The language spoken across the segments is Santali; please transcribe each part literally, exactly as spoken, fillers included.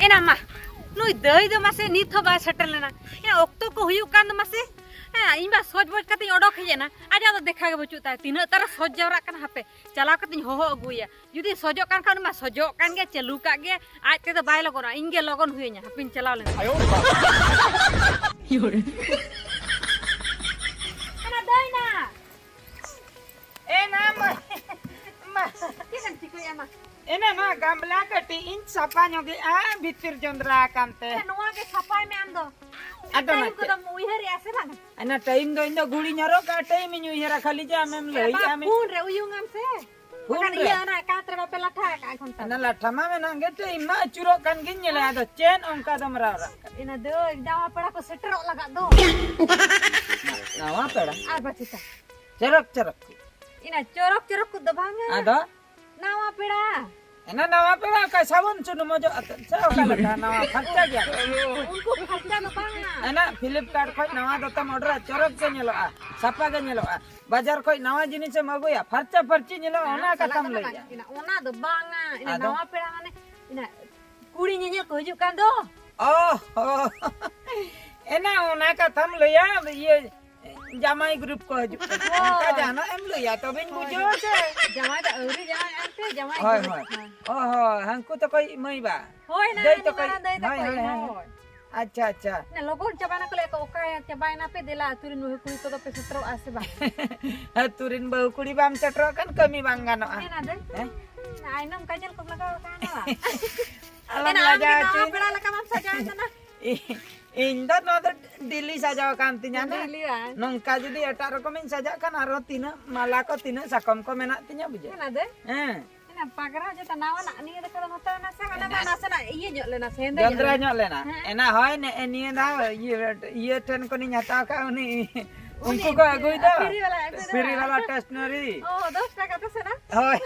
ᱮᱱᱟ ᱢᱟ, ᱱᱩᱭ ᱫᱟᱹᱭ ᱫᱚ ᱢᱟᱥᱮ ᱱᱤᱛ ᱦᱚᱸ ᱵᱟᱭ ᱥᱮᱴᱮᱨ ᱞᱮᱱᱟ᱾ ᱮᱱᱟ ᱚᱠᱛᱚ ᱠᱚ ᱦᱩᱭᱩᱜ ᱠᱟᱱ ᱫᱚ ᱢᱟᱥᱮ᱾ ᱦᱮᱸ, ᱤᱧ ᱢᱟ ᱥᱚᱡᱽ ᱵᱚᱡᱽ ᱠᱟᱛᱮᱧ ᱚᱰᱚᱠ ᱦᱮᱡ ᱮᱱᱟ, ᱟᱡᱟᱜ ᱫᱚ ᱫᱮᱠᱷᱟ ᱜᱮ ᱵᱟᱹᱪᱩᱜ ᱛᱟᱭᱟ᱾ ᱛᱤᱱᱟᱹᱜ ᱛᱟᱨᱟ ᱥᱚᱡᱽ ᱡᱟᱣᱨᱟᱜ ᱠᱟᱱᱟ, ᱦᱟᱯᱮ ᱪᱟᱞᱟᱣ ᱠᱟᱛᱮᱧ ᱦᱚᱦᱚ ᱟᱹᱜᱩᱭᱟ᱾ ᱡᱩᱫᱤ ᱥᱚᱡᱚᱜ ᱠᱟᱱ ᱠᱷᱟᱱ ᱢᱟ ᱥᱚᱡᱚᱜ ᱠᱟᱱ ᱜᱮ, ᱪᱟᱹᱞᱩ ᱠᱟᱜ ᱜᱮ, ᱟᱡ ᱛᱮᱫᱚ ᱵᱟᱭ ᱞᱚᱜᱚᱱᱚᱜᱼᱟ᱾ ᱤᱧ ᱜᱮ ᱞᱚᱜᱚᱱ ᱦᱩᱭᱟᱹᱧᱟ, ᱦᱟᱯᱮᱧ ᱪᱟᱞᱟᱣ ᱞᱮᱱ ᱜᱮ᱾ ᱮᱱᱟ ᱫᱟᱹᱭ ᱱᱟ᱾ ᱮᱱᱟ ᱢᱟ, ᱢᱟ᱾ ᱪᱮᱫ ᱮᱢ ᱪᱤᱠᱟᱹᱭᱟ ᱢᱟ? ᱮᱱᱟ ᱱᱚᱣᱟ ᱜᱟᱢᱞᱟ ᱠᱟᱹᱴᱤᱡ ᱤᱧ ᱥᱟᱯᱷᱟ ᱧᱚᱜᱮᱜᱼᱟ, ᱵᱷᱤᱛᱤᱨ ᱡᱚᱸᱫᱽᱨᱟ ᱟᱠᱟᱱ ᱛᱮ᱾ ᱮ, ᱱᱚᱣᱟ ᱜᱮ ᱥᱟᱯᱷᱟᱭ ᱢᱮ ᱟᱢ ᱫᱚ᱾ ᱟᱫᱚ ᱴᱟᱭᱤᱢ ᱱᱟᱪᱮ? ᱠᱚᱫᱚᱢ ᱩᱭᱦᱟᱹᱨᱮᱜᱼᱟ ᱥᱮ ᱵᱟᱝ? ᱚᱱᱟ ᱴᱟᱭᱤᱢ ᱫᱚ ᱤᱧ ᱫᱚ ᱜᱷᱩᱲᱤᱧ ᱦᱚᱨᱚᱜ ᱠᱟᱜᱼᱟ, ᱴᱟᱭᱤᱢ ᱤᱧ ᱩᱭᱦᱟᱹᱨᱟ, ᱠᱷᱟᱹᱞᱤ ᱡᱮ ᱟᱢᱮᱢ ᱮ, ᱞᱟᱹᱭᱮᱜᱼᱟ ᱵᱟᱯ, ᱢᱮ᱾ ᱯᱷᱳᱱ ᱨᱮ ᱩᱭᱩᱝ ᱟᱢ ᱥᱮ᱾ ᱯᱷᱳᱱ ᱵᱟᱠᱷᱟᱱ ᱨᱮ᱾ ᱤᱭᱟᱹ ᱚᱱᱟ ᱠᱟᱸᱛ ᱨᱮ ᱵᱟᱯᱮ ᱞᱟᱴᱷᱟ ᱟᱠᱟᱜᱼᱟ ᱜᱷᱚᱱᱴᱟ ᱚᱱᱟ ᱫᱚ᱾ ᱞᱟᱴᱷᱟ ᱢᱟ ᱢᱮᱱᱟᱜ ᱜᱮ, ᱴᱟᱭᱤᱢ ᱢᱟ ᱟᱹᱪᱩᱨᱚᱜ ᱠᱟᱱ ᱜᱤᱧ ᱧᱮᱞᱟ, ᱟᱫᱚ ᱪᱮᱫ ᱚᱱᱠᱟ ᱫᱚᱢ ᱨᱟᱣ ᱨᱟᱜ ᱠᱟᱱᱟ? ᱤᱱᱟᱹ ᱫᱟᱹᱭ, ᱡᱟᱶᱟᱭ ᱯᱮᱲᱟ ᱠᱚ ᱥᱮᱴᱮᱨᱚᱜ ᱞᱟᱜᱟᱜ ᱫᱚ᱾ ᱱᱟᱣᱟ ᱯᱮᱲᱟ? ᱟᱨ ᱵᱟᱪᱮᱛᱟ᱾ ᱪᱚᱨᱚᱠ ᱪᱚᱨᱚᱠ ᱠᱚ᱾ ᱤᱱᱟᱹ ᱪᱚᱨᱚᱠ ᱪᱚᱨᱚᱠ ᱠᱚ ᱫᱚ ᱵᱟᱝᱟ᱾ ᱟᱫᱚ? ᱱᱟᱣᱟ ᱯᱮᱲᱟ᱾ ᱮᱱᱟ ᱱᱟᱣᱟ ᱯᱮᱲᱟ ᱚᱠᱟ ᱥᱟᱵᱚᱱ ᱥᱩᱱᱩᱢ ᱚᱡᱚᱜ ᱟᱛᱮᱫ ᱥᱮ ᱚᱠᱟ ᱞᱮᱠᱟ ᱱᱟᱣᱟ ᱯᱷᱟᱨᱪᱟ ᱜᱮᱭᱟ? ᱩᱱᱠᱩ ᱯᱷᱟᱨᱪᱟ ᱫᱚ ᱵᱟᱝᱟ᱾ ᱮᱱᱟ Flipkart ᱠᱷᱚᱱ ᱱᱟᱣᱟ ᱫᱚᱛᱚᱢ ᱚᱰᱟᱨᱟ, ᱪᱚᱨᱚᱠ ᱜᱮ ᱧᱮᱞᱚᱜᱼᱟ, ᱥᱟᱯᱷᱟ ᱜᱮ ᱧᱮᱞᱚᱜᱼᱟ᱾ ᱵᱟᱡᱟᱨ ᱠᱷᱚᱱ ᱱᱟᱣᱟ ᱡᱤᱱᱤᱥᱮᱢ ᱟᱹᱜᱩᱭᱟ, ᱯᱷᱟᱨᱪᱟ ᱯᱷᱟᱹᱨᱪᱤ ᱧᱮᱞᱚᱜᱼᱟ, ᱚᱱᱟ ᱚᱱᱟ ᱪᱟᱞᱟᱜ ᱠᱟᱛᱷᱟᱢ ᱠᱟᱱᱟ ᱞᱟᱹᱭᱮᱜᱼᱟ᱾ ᱵᱟᱝ, ᱤᱱᱟ ᱚᱱᱟ ᱫᱚ ᱵᱟᱝᱟ, ᱤᱱᱟ ᱟᱫᱚ? ᱱᱟᱣᱟ ᱯᱮᱲᱟ ᱢᱟᱱᱮ ᱤᱱᱟ ᱠᱩᱲᱤ ᱧᱮᱧᱮᱞ ᱠᱚ ᱦᱤᱡᱩᱜ ᱠᱟᱱ ᱫᱚ᱾ ᱚ ᱦᱚ᱾ ᱮᱱᱟ ᱚᱱᱟ ᱠᱟᱛᱷᱟᱢ ᱞᱟᱹᱭᱟ, ᱤᱭᱟᱹ ᱡᱟᱢᱟᱭ ᱜᱨᱩᱯ ᱠᱚ ᱦᱤᱡᱩᱜ ᱠᱟᱱᱟ᱾ ᱦᱳᱭ᱾ ᱚᱱᱠᱟ ᱡᱟᱦᱟᱱᱟᱜ ᱮᱢ ᱞᱟᱹᱭᱟ ᱛᱚᱵᱮᱧ ᱦᱳᱭ᱾ ᱵᱩᱡᱷᱟᱹᱣᱟ ᱥᱮ᱾ ᱡᱟᱢᱟᱭ ᱫᱚ ᱟᱹᱣᱨᱤ ᱡᱟᱶᱟᱭ ᱟᱱᱛᱮ ᱡᱟᱢᱟᱭ ᱦᱳᱭ, ᱜᱨᱩᱯ ᱦᱳᱭ᱾ ᱠᱷᱚᱱ᱾ ᱚ ᱦᱚ, ᱦᱟᱹᱱᱠᱩ ᱛᱟᱠᱚ ᱢᱟᱹᱭ ᱵᱟ᱾ ᱦᱳᱭ, ᱱᱟ ᱫᱟᱹᱭ ᱱᱤᱭᱟᱹ ᱛᱟᱠᱚ, ᱢᱟᱨᱟᱝ ᱫᱟᱹᱭ ᱦᱳᱭ, ᱛᱟᱠᱚ, ᱦᱳᱭ, ᱦᱳᱭ᱾ ᱦᱳᱭ᱾ ᱟᱪᱪᱷᱟ, ᱟᱪᱪᱷᱟ᱾ ᱱᱮ, ᱞᱚᱜᱚᱱ ᱪᱟᱵᱟᱭ ᱱᱟᱠᱚ, ᱞᱟᱹᱭ ᱟᱠᱚ, ᱚᱠᱟ ᱪᱟᱵᱟᱭ ᱱᱟᱯᱮ, ᱫᱮᱞᱟ ᱟᱹᱛᱩ ᱨᱮᱱ ᱵᱟᱹᱦᱩ ᱠᱩᱲᱤ ᱠᱚᱫᱚ ᱯᱮ ᱥᱮᱴᱮᱨᱚᱜᱼᱟ ᱥᱮ ᱵᱟᱝ? ᱟᱹᱛᱩ ᱨᱮᱱ ᱵᱟᱹᱦᱩ ᱠᱩᱲᱤ ᱵᱟᱢ ᱥᱮᱴᱮᱨᱚᱜ ᱠᱷᱟᱱ ᱠᱟᱹᱢᱤ ᱵᱟᱝ ᱜᱟᱱᱚᱜᱼᱟ᱾ ᱦᱮᱸ, ᱱᱟ ᱫᱟᱹᱭ? ᱦᱮᱸ? ᱟᱭᱱᱚᱢ ᱠᱟᱡᱚᱞ ᱠᱚᱢ ᱞᱟᱜᱟᱣ ᱟᱠᱟᱫᱼᱟ ᱱᱚᱣᱟ? ᱟᱞᱚᱢ ᱮᱱᱟ ᱟᱢ ᱜᱮ ᱞᱟᱡᱟᱣ ᱱᱟᱣᱟ ᱦᱚᱪᱚᱧ᱾ ᱯᱮᱲᱟ ᱞᱮᱠᱟ ᱵᱟᱢ ᱥᱟᱡᱟᱣ ᱠᱟᱱᱟ᱾ ᱤᱧ ᱫᱚ ᱱᱚᱣᱟ ᱫᱚ ᱰᱮᱞᱤ ᱥᱟᱡᱟᱣ ᱠᱟᱱ ᱛᱤᱧᱟ ᱱᱟ᱾ ᱰᱮᱞᱤ ᱵᱟᱝ? ᱱᱚᱝᱠᱟ ᱡᱩᱫᱤ ᱮᱴᱟᱜ ᱨᱚᱠᱚᱢᱤᱧ ᱥᱟᱡᱟᱜ ᱠᱷᱟᱱ ᱟᱨᱦᱚᱸ ᱛᱤᱱᱟᱹᱜ ᱢᱟᱞᱟ ᱠᱚ ᱛᱤᱱᱟᱹᱜ ᱥᱟᱠᱚᱢ ᱠᱚ ᱢᱮᱱᱟᱜ ᱛᱤᱧᱟ ᱵᱩᱡᱷᱟᱹᱣ᱾ ᱚᱱᱟ ᱫᱚ? ᱦᱮᱸ᱾ ᱚᱱᱟ ᱯᱟᱜᱽᱨᱟ ᱡᱮᱴᱟ ᱱᱟᱣᱟᱱᱟᱜ ᱱᱤᱭᱟᱹ ᱫᱚᱠᱷᱟ ᱫᱚ ᱱᱚᱛᱮ ᱱᱟᱥᱮ ᱚᱱᱟ ᱢᱟ ᱮᱱᱟ᱾ ᱱᱟᱥᱮᱱᱟᱜ ᱤᱭᱟᱹ ᱧᱚᱜ ᱞᱮᱱᱟ ᱥᱮ ᱦᱮᱸᱫᱮ ᱧᱚᱜ ᱡᱚᱸᱫᱽᱨᱟ ᱞᱮᱱᱟ᱾ ᱧᱚᱜ ᱞᱮᱱᱟ᱾ ᱦᱮᱸ᱾ ᱮᱱᱟ ᱦᱳᱭ ᱱᱮ-, ᱱᱤᱭᱟᱹ ᱫᱷᱟᱣ ᱤᱭᱟᱹ, ᱤᱭᱟᱹ ᱴᱷᱮᱱ ᱠᱷᱚᱱᱤᱧ ᱦᱟᱛᱟᱣ ᱠᱟᱜ ᱩᱱᱤ, ᱩᱱᱤ ᱩᱱᱠᱩ ᱠᱚ ᱟᱹᱜᱩᱭ ᱫᱚ᱾ ᱯᱷᱤᱨᱤ ᱵᱟᱞᱟ ᱟᱹᱜᱩ ᱫᱚ᱾ ᱯᱷᱤᱨᱤ ᱵᱟᱞᱟ ᱴᱮᱥᱱᱟᱨᱤ᱾ ᱚ, ᱫᱚᱥ ᱴᱟᱠᱟ ᱛᱮ ᱥᱮ ᱱᱟ? ᱦᱳᱭ᱾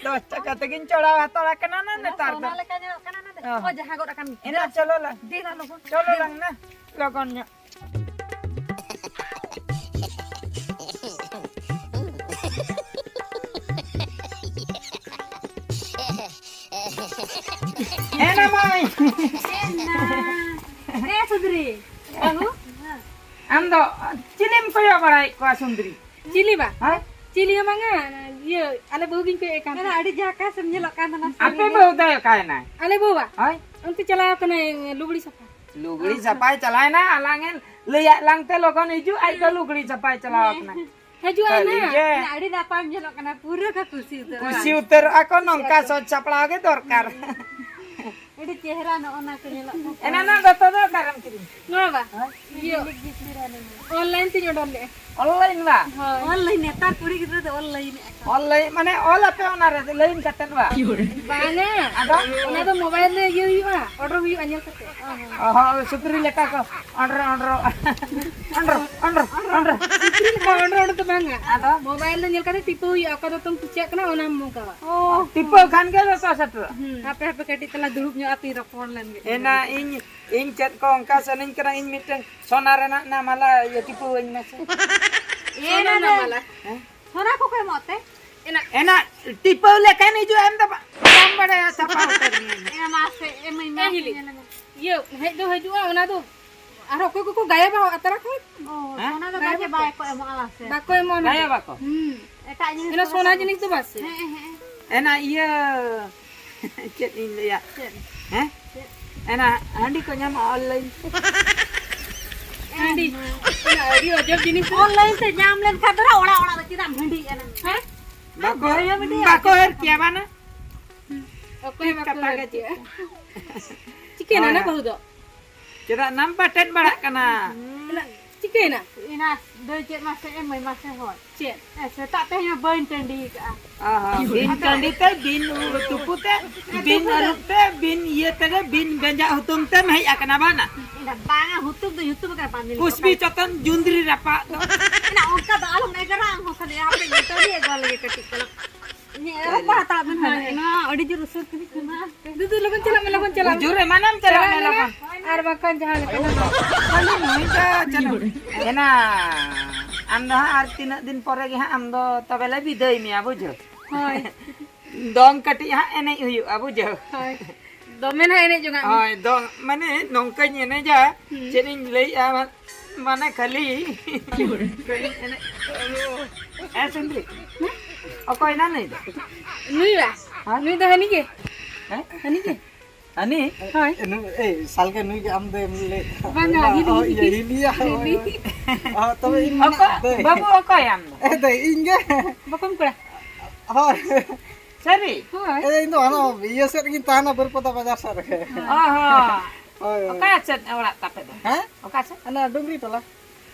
ᱫᱚᱥ ᱴᱟᱠᱟ ᱛᱮᱜᱤᱧ ᱪᱚᱲᱟᱣ ᱦᱟᱛᱟᱲ ᱟᱠᱟᱱᱟ ᱱᱟ ᱚᱱᱟ ᱱᱮᱛᱟᱨ ᱫᱚ᱾ ᱥᱚᱱᱟ ᱞᱮᱠᱟ ᱧᱮᱞᱚᱜ ᱠᱟᱱᱟ ᱱᱟ ᱫᱚ᱾ ᱦᱚᱸ᱾ ᱚ, ᱡᱟᱦᱟᱸ ᱜᱚᱫ ᱟᱠᱟᱱ ᱮᱱᱟ ᱜᱤᱫᱽᱨᱟᱹ᱾ ᱪᱚᱞᱚ ᱞᱟᱝ᱾ ᱫᱮᱞᱟ ᱞᱚᱜᱚᱱ᱾ ᱪᱚᱞᱚ ᱫᱮᱞᱟ᱾ ᱞᱟᱝ ᱱᱟ, ᱞᱚᱜᱚᱱ ᱧᱚᱜ᱾ ᱮᱱᱟ ᱢᱟᱹᱭ, ᱮ ᱥᱩᱫᱽᱨᱤ, ᱵᱟᱹᱦᱩ᱾ ᱟᱢ ᱫᱚ ᱪᱤᱞᱤᱢ ᱠᱚᱭᱚᱜ ᱵᱟᱲᱟᱭᱮᱫ ᱠᱚᱣᱟ ᱥᱩᱱᱫᱽᱨᱤ? ᱪᱤᱞᱤ ᱵᱟ? ᱦᱮᱸ? ᱪᱤᱞᱤ ᱦᱚᱸ ᱵᱟᱝᱟ, ᱤᱭᱟᱹ, ᱟᱞᱮ ᱵᱟᱹᱦᱩ ᱜᱤᱧ ᱠᱚᱭᱚᱜ ᱮ ᱠᱟᱱ ᱛᱟᱦᱮᱱᱟ᱾ ᱟᱹᱰᱤ ᱡᱷᱟᱠᱟᱥ ᱮᱢ ᱧᱮᱞᱚᱜ ᱠᱟᱱ ᱛᱟᱦᱮᱱᱟ᱾ ᱟᱯᱮ ᱵᱟᱹᱦᱩ ᱫᱚᱭ ᱚᱠᱟᱭᱮᱱᱟᱭ? ᱟᱞᱮ ᱵᱟᱹᱦᱩ ᱵᱟ? ᱦᱳᱭ᱾ ᱚᱱᱛᱮ ᱪᱟᱞᱟᱣ ᱠᱟᱱᱟᱭ ᱞᱩᱜᱽᱲᱤ ᱥᱟᱯᱷᱟ᱾ ᱞᱩᱜᱽᱲᱤ ᱥᱟᱯᱷᱟᱭ ᱪᱟᱞᱟᱣᱮᱱᱟ, ᱟᱞᱟᱝ ᱮ ᱞᱟᱹᱭᱟᱫ ᱞᱟᱝ ᱛᱮ ᱞᱚᱜᱚᱱ ᱦᱤᱡᱩᱜ, ᱟᱡ ᱫᱚ ᱞᱩᱜᱽᱲᱤ ᱥᱟᱯᱷᱟᱭ ᱪᱟᱞᱟᱣ ᱠᱟᱱᱟᱭ᱾ ᱦᱤᱡᱩᱜ ᱟᱭ ᱠᱷᱟᱹᱞᱤ ᱱᱟ᱾ ᱜᱮ᱾ ᱟᱹᱰᱤ ᱱᱟᱯᱟᱭ ᱧᱮᱞᱚᱜ ᱠᱟᱱᱟ, ᱯᱩᱨᱟᱹ ᱠᱚ ᱠᱩᱥᱤ ᱩᱛᱟᱹᱨᱚᱜᱼᱟ᱾ ᱠᱩᱥᱤ ᱩᱛᱟᱹᱨᱚᱜᱼᱟ ᱠᱚ, ᱱᱚᱝᱠᱟ ᱥᱚᱡᱽ ᱥᱟᱯᱲᱟᱣ ᱜᱮ ᱫᱚᱨᱠᱟᱨ᱾ ᱟᱹᱰᱤ ᱪᱮᱦᱨᱟ ᱱᱚᱜᱼᱚ ᱱᱟ ᱠᱚ ᱧᱮᱞᱚᱜ ᱠᱟᱱᱟ᱾ ᱮᱱᱟ ᱱᱟ ᱫᱚᱛᱚ ᱫᱚ ᱚᱠᱟᱨᱮᱢ ᱠᱤᱨᱤᱧ? ᱱᱚᱣᱟ ᱵᱟ? ᱦᱳᱭ᱾ ᱤᱭᱟᱹ, ᱚᱱᱞᱟᱭᱤᱱ ᱛᱤᱧ ᱚᱰᱟᱨ ᱞᱮᱜᱼᱟ᱾ ᱚᱱᱞᱟᱭᱤᱱ ᱵᱟ? ᱦᱳᱭ᱾ ᱚᱱᱞᱟᱭᱤᱱ, ᱱᱮᱛᱟᱨ ᱠᱩᱲᱤ ᱜᱤᱫᱽᱨᱟᱹ ᱫᱚ ᱚᱱᱞᱟᱭᱤᱱ ᱮᱫ ᱠᱚ᱾ ᱚᱱᱞᱟᱭᱤᱱ ᱢᱟᱱᱮ ᱚᱞ ᱟᱯᱮ ᱚᱱᱟ ᱨᱮ ᱞᱟᱭᱤᱱ ᱠᱟᱛᱮᱫ ᱵᱟ? ᱵᱟᱝᱟ᱾ ᱟᱫᱚ? ᱚᱱᱟ ᱫᱚ ᱢᱳᱵᱟᱭᱤᱞ ᱨᱮ ᱤᱭᱟᱹ ᱦᱩᱭᱩᱜᱼᱟ, ᱚᱰᱟᱨ ᱦᱩᱭᱩᱜᱼᱟ ᱧᱮᱞ ᱠᱟᱛᱮ᱾ ᱚ ᱦᱚᱸ, ᱥᱩᱠᱨᱤ ᱞᱮᱠᱟ ᱠᱚ ᱚᱸᱰᱨᱚ, ᱚᱸᱰᱨᱚ, ᱚᱸᱰᱨᱚ, ᱚᱸᱰᱨᱚ᱾ ᱥᱩᱠᱨᱤ ᱞᱮᱠᱟ ᱚᱸᱰᱨᱚ, ᱚᱸᱰᱨᱚ ᱫᱚ ᱵᱟᱝᱟ᱾ ᱟᱫᱚ? ᱢᱳᱵᱟᱭᱤᱞ ᱨᱮ ᱧᱮᱞ ᱠᱟᱛᱮ ᱴᱤᱯᱟᱹᱣ ᱦᱩᱭᱩᱜᱼᱟ, ᱚᱠᱟ ᱫᱚᱛᱚᱢ ᱠᱩᱥᱤᱭᱟᱜ ᱠᱟᱱᱟ ᱚᱱᱟᱢ ᱢᱚᱜᱟᱣᱟ᱾ ᱚ᱾ ᱴᱤᱯᱟᱹᱣ ᱠᱷᱟᱱ ᱜᱮ ᱡᱚᱛᱚ ᱥᱮᱴᱮᱨᱚᱜᱼᱟ᱾ ᱦᱩᱸ᱾ ᱦᱟᱯᱮ, ᱦᱟᱯᱮ, ᱠᱟᱹᱴᱤᱡ ᱛᱟᱞᱟᱝ ᱫᱩᱲᱩᱵ ᱧᱚᱜ ᱟᱯᱮ ᱨᱚᱯᱚᱲ ᱞᱮᱱ ᱜᱮ᱾ ᱮᱱᱟ ᱤᱧ, ᱤᱧ ᱪᱮᱫ ᱠᱚ ᱚᱱᱠᱟ ᱥᱟᱱᱟᱧ ᱠᱟᱱᱟ, ᱤᱧ ᱢᱤᱫᱴᱮᱱ ᱥᱚᱱᱟ ᱨᱮᱱᱟᱜ ᱱᱟ ᱢᱟᱞᱟ ᱤᱭᱟᱹ ᱴᱤᱯᱟᱹᱣ ᱟᱹᱧ ᱢᱮᱥᱮ᱾ ᱮ, ᱥᱚᱱᱟ ᱨᱮᱱᱟᱜ ᱢᱟᱞᱟ᱾ ᱦᱮᱸ? ᱥᱚᱱᱟ ᱠᱚᱠᱚ ᱮᱢᱚᱜ ᱛᱮ? ᱮᱱᱟ᱾ ᱮᱱᱟ ᱴᱤᱯᱟᱹᱣ ᱞᱮᱠᱷᱟᱱ ᱦᱤᱡᱩᱜᱼᱟ, ᱮᱢ ᱫᱚ ᱵᱟ-, ᱵᱟᱢ ᱵᱟᱲᱟᱭᱟ ᱪᱷᱟᱯᱟ ᱩᱛᱟᱹᱨ ᱢᱮᱭᱟ᱾ ᱮ, ᱢᱟᱥᱮ, ᱮᱢᱟᱹᱧ ᱢᱮ, ᱮ, ᱦᱤᱞᱤ᱾ ᱧᱮᱞ ᱢᱮ᱾ ᱤᱭᱟᱹ, ᱦᱮᱡ ᱫᱚ ᱦᱤᱡᱩᱜᱼᱟ, ᱚᱱᱟ ᱫᱚ ᱟᱨᱦᱚᱸ ᱚᱠᱚᱭ ᱠᱚᱠᱚ ᱜᱟᱭᱟᱵᱟ ᱟᱛᱨᱟ ᱠᱷᱚᱱ᱾ ᱚ, ᱦᱮᱸ? ᱥᱚᱱᱟ ᱫᱚ ᱜᱟᱭᱟᱵᱟ ᱵᱟᱠᱚ ᱠᱚ᱾ ᱮᱢᱚᱜᱼᱟ, ᱥᱮ? ᱵᱟᱠᱚ ᱮᱢᱚᱜᱼᱟ ᱚᱱᱟ ᱫᱚ᱾ ᱜᱟᱭᱟᱵᱟ ᱠᱚ? ᱦᱩᱸ᱾ ᱮᱴᱟᱜ ᱡᱤᱱᱤᱥ ᱮᱱᱟ ᱠᱚᱫᱚ ᱥᱚᱱᱟ ᱥᱟᱵ ᱡᱤᱱᱤᱥ ᱫᱚ ᱵᱟᱥ᱾ ᱦᱮᱸ, ᱦᱮᱸ᱾ ᱮᱱᱟ ᱤᱭᱟᱹ, ᱪᱮᱫ ᱤᱧ ᱞᱟᱹᱭᱟ? ᱪᱮᱫ? ᱦᱮᱸ? ᱪᱮᱫ? ᱮᱱᱟ ᱦᱟᱺᱰᱤ ᱠᱚ ᱧᱟᱢᱚᱜᱼᱟ ᱚᱱᱞᱟᱭᱤᱱ ᱛᱮ? ᱦᱟᱺᱰᱤ? ᱮᱱᱟ ᱟᱹᱰᱤ ᱚᱡᱚᱵ ᱡᱤᱱᱤᱥ᱾ ᱚᱱᱞᱟᱭᱤᱱ ᱛᱮ ᱧᱟᱢ ᱞᱮᱱᱠᱷᱟᱱ ᱫᱚ ᱚᱲᱟᱜ ᱚᱲᱟᱜ ᱫᱚ ᱪᱮᱫᱟᱜ ᱮᱢ ᱦᱟᱺᱰᱤᱭᱮᱫᱼᱟ ᱱᱟᱝ? ᱦᱮᱸ? ᱵᱟᱠᱚ, ᱵᱷᱟᱹᱭᱟᱹ ᱵᱤᱴᱤ ᱵᱟᱠᱚ ᱟᱡᱚᱢ ᱦᱮᱨ ᱠᱮᱭᱟ ᱵᱟᱝ? ᱚᱠᱚᱭ ᱴᱷᱤᱠ ᱵᱟᱠᱚ ᱠᱟᱛᱷᱟ ᱦᱮᱨ ᱜᱮ ᱠᱮᱭᱟ? ᱪᱮᱫ? ᱪᱤᱠᱟᱹᱭᱮᱱᱟ ᱦᱳᱭ, ᱱᱟ ᱦᱳᱭ᱾ ᱵᱟᱹᱦᱩ ᱫᱚ? ᱪᱮᱫᱟᱜ ᱱᱟᱢ ᱯᱟᱴᱮᱫ ᱵᱟᱲᱟᱜ ᱠᱟᱱᱟ? ᱦᱩᱸ᱾ ᱪᱤᱠᱟᱹᱭᱮᱱᱟ? ᱮᱱᱟ ᱫᱟᱹᱭ ᱪᱮᱫ ᱢᱟᱥᱮ ᱮᱢᱟᱹᱧ ᱢᱟᱥᱮ ᱦᱚᱲ᱾ ᱪᱮᱫ? ᱮ, ᱥᱮᱛᱟᱜ ᱛᱮᱦᱮᱧ ᱦᱚᱸ ᱵᱟᱹᱧ ᱴᱟᱺᱰᱤ ᱟᱠᱟᱜᱼᱟ᱾ ᱟᱦᱟ, ᱵᱤᱱ ᱴᱟᱺᱰᱤ ᱛᱮ, ᱵᱤᱱ ᱛᱩᱯᱩ ᱛᱮ, ᱵᱤᱱ ᱟᱹᱨᱩᱵ ᱛᱮ, ᱵᱤᱱ ᱤᱭᱟᱹ ᱛᱮᱜᱮ, ᱵᱤᱱ ᱜᱟᱸᱡᱟ ᱦᱩᱛᱩᱢ ᱛᱮᱢ ᱦᱮᱡ ᱟᱠᱟᱱᱟ ᱵᱟᱝᱟ? ᱮᱱᱟ ᱵᱟᱝᱟ, ᱦᱩᱛᱩᱢ ᱫᱚ ᱧᱩᱛᱩᱢ ᱟᱠᱟᱫ ᱵᱟᱝ ᱧᱮᱞ ᱠᱩᱥᱵᱤ ᱠᱟᱱᱟ᱾ ᱪᱚᱛᱚᱱ ᱡᱩᱸᱫᱽᱨᱤ ᱨᱟᱯᱟᱜ ᱫᱚ᱾ ᱮᱱᱟ ᱚᱱᱠᱟ ᱫᱚ ᱟᱞᱚᱢ ᱮᱜᱮᱨᱟ, ᱟᱢ ᱦᱚᱸ ᱠᱷᱟᱹᱞᱤ ᱦᱟᱯᱮ ᱴᱟᱺᱰᱤ ᱟᱹᱜᱩ ᱞᱮᱜᱮ ᱠᱟᱹᱴᱤᱡ ᱛᱟᱞᱟᱝ᱾ ᱤᱧᱟᱹᱜ ᱨᱚᱯᱚᱲ ᱦᱟᱛᱟᱲ ᱵᱮᱱ ᱦᱟᱸᱜ᱾ ᱦᱳᱭ᱾ ᱮᱱᱟ ᱟᱹᱰᱤ ᱡᱳᱨ ᱩᱥᱟᱹᱨ ᱠᱟᱹᱱᱟᱹᱧ ᱠᱟᱱᱟ᱾ ᱫᱩᱫᱩ, ᱞᱚᱜᱚᱱ ᱪᱟᱞᱟᱜ ᱢᱮ, ᱞᱚᱜᱚᱱ ᱪᱟᱞᱟᱜ ᱢᱮ᱾ ᱵᱩᱡᱷᱟᱹᱣ ᱨᱮ ᱮᱢᱟᱱᱟᱢ ᱪᱟᱞᱟᱜ ᱪᱟᱞᱟᱜ ᱢᱮ, ᱢᱮ᱾ ᱞᱚᱜᱚᱱ᱾ ᱟᱨ ᱵᱟᱝᱠᱷᱟᱱ ᱡᱟᱦᱟᱸ ᱞᱮᱠᱟ ᱱᱟᱜ᱾ ᱠᱷᱟᱹᱞᱤ ᱱᱩᱭ ᱫᱚ ᱪᱟᱞᱟᱜ ᱢᱮ᱾ ᱮᱱᱟ, ᱟᱢ ᱫᱚ ᱦᱟᱸᱜ ᱟᱨ ᱛᱤᱱᱟᱹᱜ ᱫᱤᱱ ᱯᱚᱨᱮ ᱜᱮ ᱦᱟᱸᱜ ᱟᱢ ᱫᱚ ᱛᱚᱵᱮ ᱞᱮ ᱵᱤᱫᱟᱹᱭ ᱢᱮᱭᱟ, ᱵᱩᱡᱷᱟᱹᱣ? ᱦᱳᱭ᱾ ᱫᱚᱝ ᱠᱟᱹᱴᱤᱡ ᱦᱟᱸᱜ ᱮᱱᱮᱡ ᱦᱩᱭᱩᱜᱼᱟ, ᱵᱩᱡᱷᱟᱹᱣ? ᱦᱳᱭ᱾ ᱫᱚᱢᱮ ᱱᱟᱜ ᱮᱱᱮᱡ ᱡᱚᱝᱟᱜ ᱢᱮ᱾ ᱦᱳᱭ, ᱫᱚᱝ ᱢᱟᱱᱮ ᱱᱚᱝᱠᱟᱧ ᱮᱱᱮᱡᱟ, ᱦᱩᱸ᱾ ᱪᱮᱫ ᱤᱧ ᱞᱟᱹᱭᱮᱜᱼᱟ, ᱢᱟ-, ᱢᱟᱱᱮ ᱠᱷᱟᱹᱞᱤ ᱮᱱᱮᱡ, ᱮ ᱥᱩᱱᱫᱨᱤ, ᱚᱠᱚᱭ ᱱᱟ ᱱᱩᱭ ᱫᱚ? ᱱᱩᱭ ᱵᱟ? ᱦᱮᱸ? ᱱᱩᱭ ᱫᱚ ᱦᱟᱹᱱᱤ ᱜᱮ᱾ ᱦᱮᱸ? ᱦᱟᱹᱱᱤ ᱜᱮ᱾ ᱦᱟᱹᱱᱤ? ᱦᱳᱭ᱾ ᱮ, ᱱᱩᱭ, ᱮᱭ, ᱥᱟᱞᱜᱮ ᱱᱩᱭ ᱜᱮ ᱟᱢ ᱫᱚᱢ ᱞᱟᱹᱭ ᱵᱟᱝᱟ, ᱚ, ᱦᱤᱞᱤ, ᱤᱭᱟᱹ, ᱦᱤᱞᱤ᱾ ᱦᱤᱞᱤᱭᱟ, ᱦᱳᱭ, ᱦᱤᱞᱤ᱾ ᱦᱳᱭ᱾ ᱚ, ᱛᱚᱵᱮ ᱤᱧ ᱚᱠᱚᱭ, ᱢᱮᱱᱟᱜ ᱫᱚ᱾ ᱵᱟᱹᱵᱩ ᱚᱠᱚᱭ ᱟᱢ ᱫᱚ? ᱮ, ᱫᱟᱹᱭ, ᱤᱧ ᱜᱮ᱾ ᱵᱚᱠᱚᱢ ᱠᱚᱲᱟ? ᱦᱳᱭ᱾ ᱥᱟᱹᱨᱤ? ᱦᱳᱭ᱾ ᱮ, ᱤᱧ ᱫᱚ ᱦᱟᱱᱟ ᱤᱭᱟᱹ ᱥᱮᱫ ᱨᱮᱜᱤᱧ ᱛᱟᱦᱮᱱᱟ, ᱵᱟᱹᱨᱯᱟᱫᱟ ᱵᱟᱡᱟᱨ ᱥᱮᱫ ᱨᱮᱜᱮ᱾ ᱚ ᱦᱚᱸ᱾ ᱦᱳᱭ, ᱦᱳᱭ᱾ ᱚᱠᱟ ᱥᱮᱫ ᱚᱲᱟᱜ ᱛᱟᱯᱮ ᱫᱚ? ᱦᱮᱸ? ᱚᱠᱟ ᱥᱮᱫ? ᱦᱟᱱᱟ ᱰᱩᱝᱨᱤ ᱴᱚᱞᱟ᱾